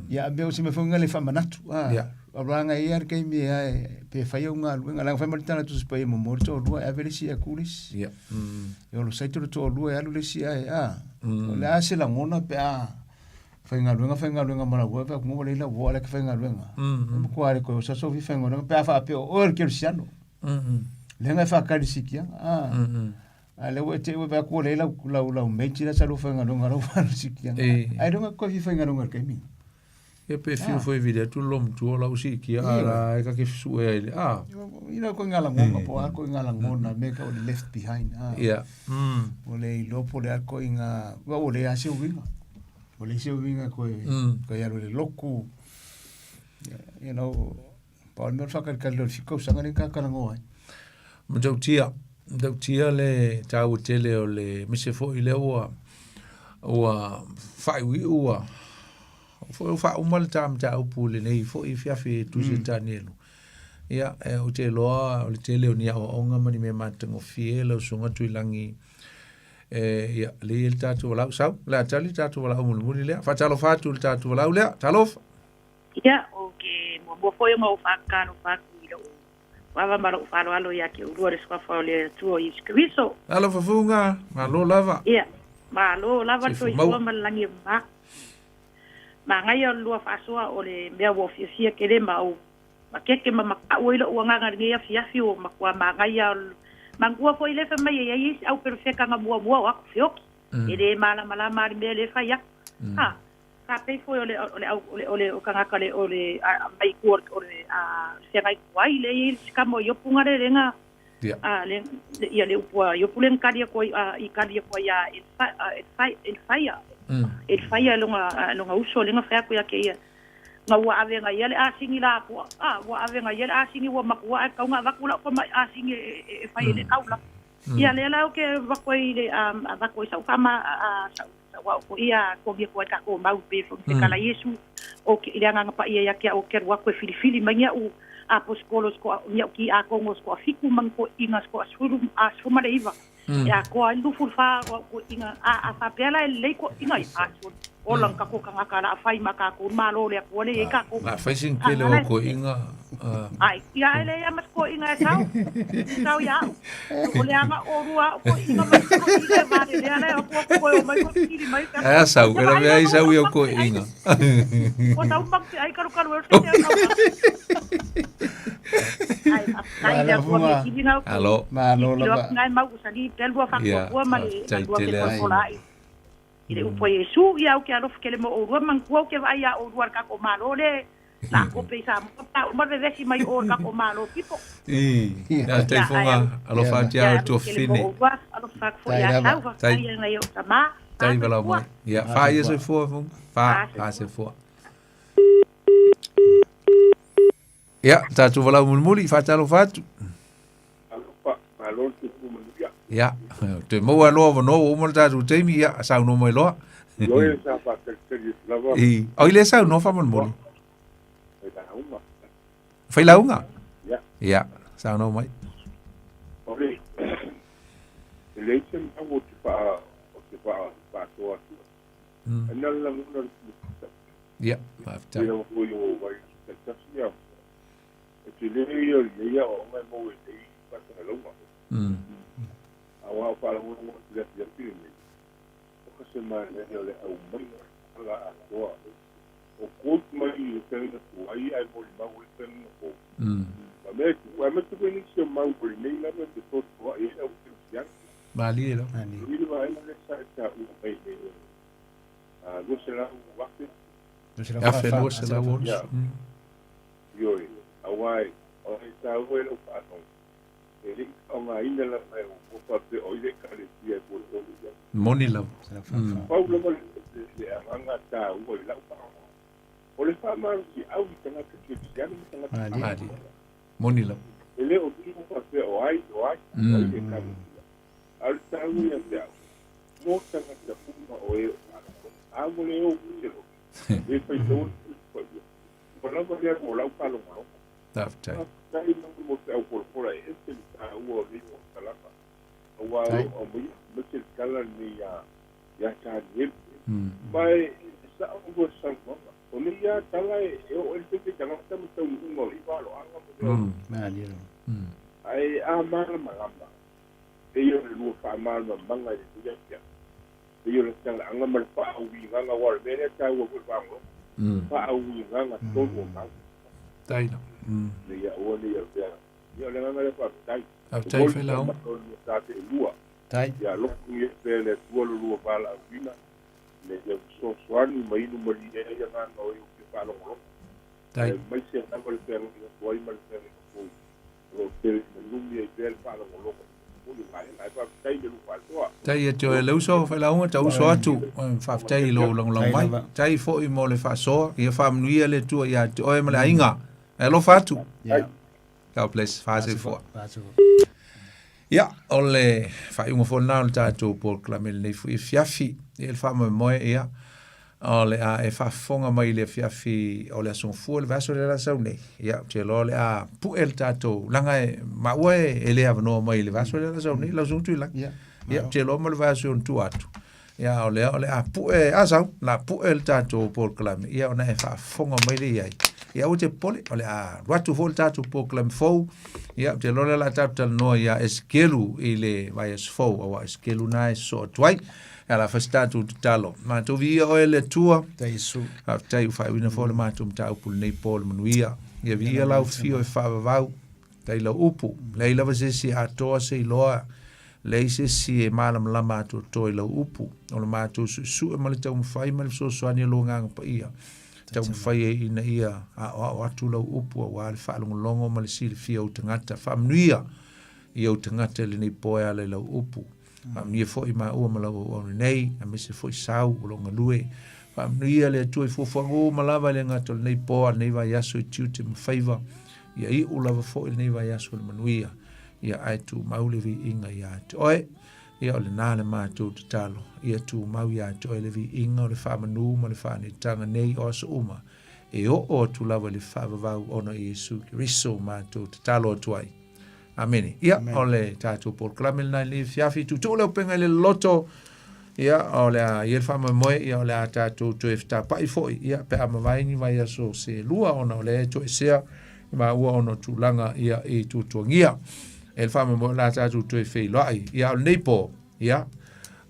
Ia, mea o se mea foi ngā le faamanatu. Ah, Aua nga ia le taimi e ae, pe fai au galuega. Leaga fai mai le tala Tusi Paia e momoli toalua e ave le isi ae ku le isi. E olo saito le toalua e alu le isi ae, a. O le a se lagona pe a faigaluega faigaluega ma lau oe fai atu, ua leai lau oa lea e faigaluega. E matua le koe o sa sofi faigaluega pe a faapea o oe le kerisiano. Lea e faakarisiki a. A lea ua e te i ua vaai atu ua leai lau lau lau mate la sa lua faigaluega lau faakarisiki. Ai longa koe fi faigaluega i le taimi. Ia pe fiu foi vili atu le matua o lau siitia a la e ka ke sue ai le a. Ina ko ngā langona po a ko ngā langona me ka o le left behind a. Ia. O le iloa po le a ko ngā ua o le a se uiga. O le se uiga koe koe alu le loku. You know, pa o le mea o le whakalikali o le whika usanga le kakarango ai. Matautia, matautia le tāua tele o le mise foi lea ua ua faaiuiu ua foi ua faauma le ta mataupu i lenei foi afiafi e Tusi Tanielu. Ia, e ou te iloa o le tele o ni aoaoga ma ni mea matagofie lau Susuga Tuilagi e, ia, lea e i ai le tatou valaau. Sau, o le a tali le tatou valaau mulimuli lea. Faatalofa atu i le tatou valaau lea. Talofa! Ia, o ke muamua foi ona ou faatalofa atu i lou ava ma lou faaaloalo ia te oulua le Suafa o le Atua o Iesu Keriso. Alofa Fuga, malo lava. Ia, malo lava le soifua ma le lagi e mama. Manaia o le lua faasoa o le mea ua ou fiafia tele ma ou makeke ma mataʻu ai loʻu agaga i lenei afiafi ua matua manaia o le manatua foi lea fai mai e i ai isi au pelofeka na muamua o atu feoki e le malamalama a le mea lea e fai atu. Ha, faapei foi o le o le au o le o le o tagata le o le mai tua o le a feagai tuai le i le sikamo i opu ngare le nga a le ia le upu a Iopu le kali ko i kali ko ia e fa e fa e faia e faia longa longa uso le nga fa ko ia ke ia nga ua ave nga ia le asini la ko a ua ave nga ia le asini ua makua e kaunga vaku la ko mai asini e fai le kaula ia le la o ke vako i le a vako i sau fama a sau Ua o ia ko ia ko ka ko mau pe fo te kala Iesu o ke ile anga pa ia ia ke o ke rua ko filifili mai ia u apostolos ko ia ki a kongo ko fiku mang ko inga ko asuru a suma le iva e a ko lu fu fa o ko inga a a fa pela le ko inga i a su o lang ka ko ka ka la fai ma ka ko malo le ko le ka ko la fai sin kele o ko inga ai ia ele ia mas ko inga e sau sau ia o le anga o rua ko inga mai ko inga va le le o ko ko o mai ko kiri mai ka e sau era me ai sau ia ko inga o sau pak ai karu karu e te ai ai le ko me kiri na alo malo lava ngai mau sali pelua fa ko ma le ko la i le upu a Iesu, ia au ke alofa kele mo oulua, manatua au ke vaai iā oulua i le tatou Malo le la kope i Samoa, pe a uma le vevesi mai o i le tatou Malo pito. I, ia taifoga, alofa atu ia oe tuafafine. Alofa atu foi ia sau, faafetai i nai ou tama. Tai valaau mai. Ia, fa ia soifua, Funga. Fa, fa soifua. Ia, tatou valaau mulimuli, faatalofa atu. Alofa, malo le soifua manuia. Ia, toe maua loa avanoa ua uma le tatou taimi, ia, saunoa mai loa. Ioe sa faatalitali atu lava. I, o i le saunoa faamolemole. Fai lauga. Fai lauga? Ia. Ia, saunoa mai. O le, e leai se mau o te faa, o te faa, faatoa atu. Ai na le lagona le Ia, faafetai. Ia, foi o vai taitasi ia. tele ia o lenei aoaoga e maua i nei faasalalauga. Aua o faalogologo atu i le afiafi lenei, o ka se manaia o le aumaiga o le tala atoa o quote mai i le feagaiga tuai ae molimau ai le feagaiga fou. Ma mea e tupu, aemaise foi nisi o mau o lenei lava e fesoasoa'i ai le au kerisiano. Malie lava. I le vaega lea sa e taua mai nei o le 200,000. 1260. Ia. Ioe, aua e, o e taua i lau faalogo, e le i faaaogaina lava e ua faapea o ai le Ekalesia e fuafuaga i ai. Moni lava. Pau lava le agaga taua i lau faalogo, o le faamalosiau i tagata kerisiano ma tagata Malie. Moni lava. E le o tupu faapea o ai, o ai, o ai le Ekalesia. A o le taua ia te au, mo tagata uma o e o faalogo, a ua le ou se loto, e faitau le Tusi Paia. Ua lava lea mo lau faalogologo. Faafetai. Faafetai lava mo se aupolapola e ese le taua o nei moatalama. Aua o lo o aumaia aemaise le tala lenei ia Tanielu. Ma e sao lua saunoaga. O nei lava tala e oo ai le taimi tagata ma taunuuga o nei valoaga ma mea uma. Ae a malamalama, pei o le lua faamalamalamaga i lenei afiafi, pei o le talaaga ma le faauigaga, aua o le mea lea e taua foi i le faalogologo, faauigaga tonu o mau. Tai lava. Ina ia aua ne i avea. Ia o le agaga lea faafetai. Faafetai Failaoga. Ta te lua. Tai. Ia alofagia pea e le Atua lo lua valaauina, ina ia fesoasoani ma inu malie ai agaga o e ou te faalogologo. Tai. Aemaise lava le feagaiga tuai ma le feagaiga fou. O lo o tele ina numi ai pea le faalogologo i le vaega. Ae faafetai i le lua faasoa. Tai e te oe le uso Failaoga, tau uso atu. Faafetai i lou lagolago mai. Tai foi mo le faasoa, ia faamanuia le Atua ia te oe ma le aiga. E alofa atu. God bless. Faasefua. Ia, o le faaiuga foi lena o le tatou polokalame lenei foi afiafi. Ia, le faamoemoe, ia, o le a e faafofoga mai i le afiafi o le Aso Gafua, le vaiaso lea la sau nei. Ia, ou te iloa o le a pue le tatou, leaga e maua e le avanoa mai i le vaiaso lea la sau nei, lau Susuga Tuilagi. Ia, ou te iloa ma le vaiaso i ona tua atu. Ia, o lea o le a pue, a sau, la pue le tatou polokalame, ia, ona e faafofoga mai lea i ai. Ia, aua te popole, o le a alu atu foi le tatou polokalame fou. Ia, ou te iloa o lea o le a tatou talanoa ia Esekelu i le vaiaso fou, aua o Esekelu lena e sosoo atu ai. Ia, o le a fai se tatou tatalo. Matou viia oe le Atua. Faafetai ua faaiuina foi le matou mataupu i lenei po i le manuia. Ia viia lau afio e faavavau. Tai lau upu. Leai lava se isi e atoa se iloa, leai se isi e malamalama atoatoa i lau upu. O le matou suesue ma le taumafai ma le fesoasoani a lou Agaga Paia, taumafai ai ina ia aoao atu lau upu aua le faalogologo ma le silafia o ou tagata. Faamanuia i ou tagata i lenei po e ala i lau upu. Faamanuia foi maua ma lau auauna nei, aemaise foi Sau o lo o galue. Faamanuia le Atua i fuafuaga uma lava e le gata o lenei po a lenei vaiaso i tiute ma faiva. Ia iu lava foi lenei vaiaso i le manuia. Ia ae tumau le viiga ia te oe. Ia o lena le matou tatalo. Ia tumau ia te oe le viiga o le faamanu ma le faaneetaga nei o aso uma, e oo atu lava i le faavavau ona o Iesu Keriso matou tatalo atu ai. Amene. Ia, o le tatou polokalame lena i lenei afiafi. Tuutuu le upega i le loloto. Ia, o le a i ai le faamoemoe, ia o le a tatou toe fetapa'i foi, ia, pe a mavae ni vaiaso se lua ona o lea e toesea maua ona o tulaga, ia, i tuatuagia. E le faamoemoe o le a tatou toe feiloai. Ia, a o lenei po, ia,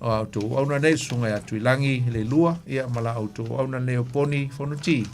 o a outou auauna nei, le Susuga ia Tuilagi Leilua, ia, ma la outou auauna lenei o Poni Fonoti.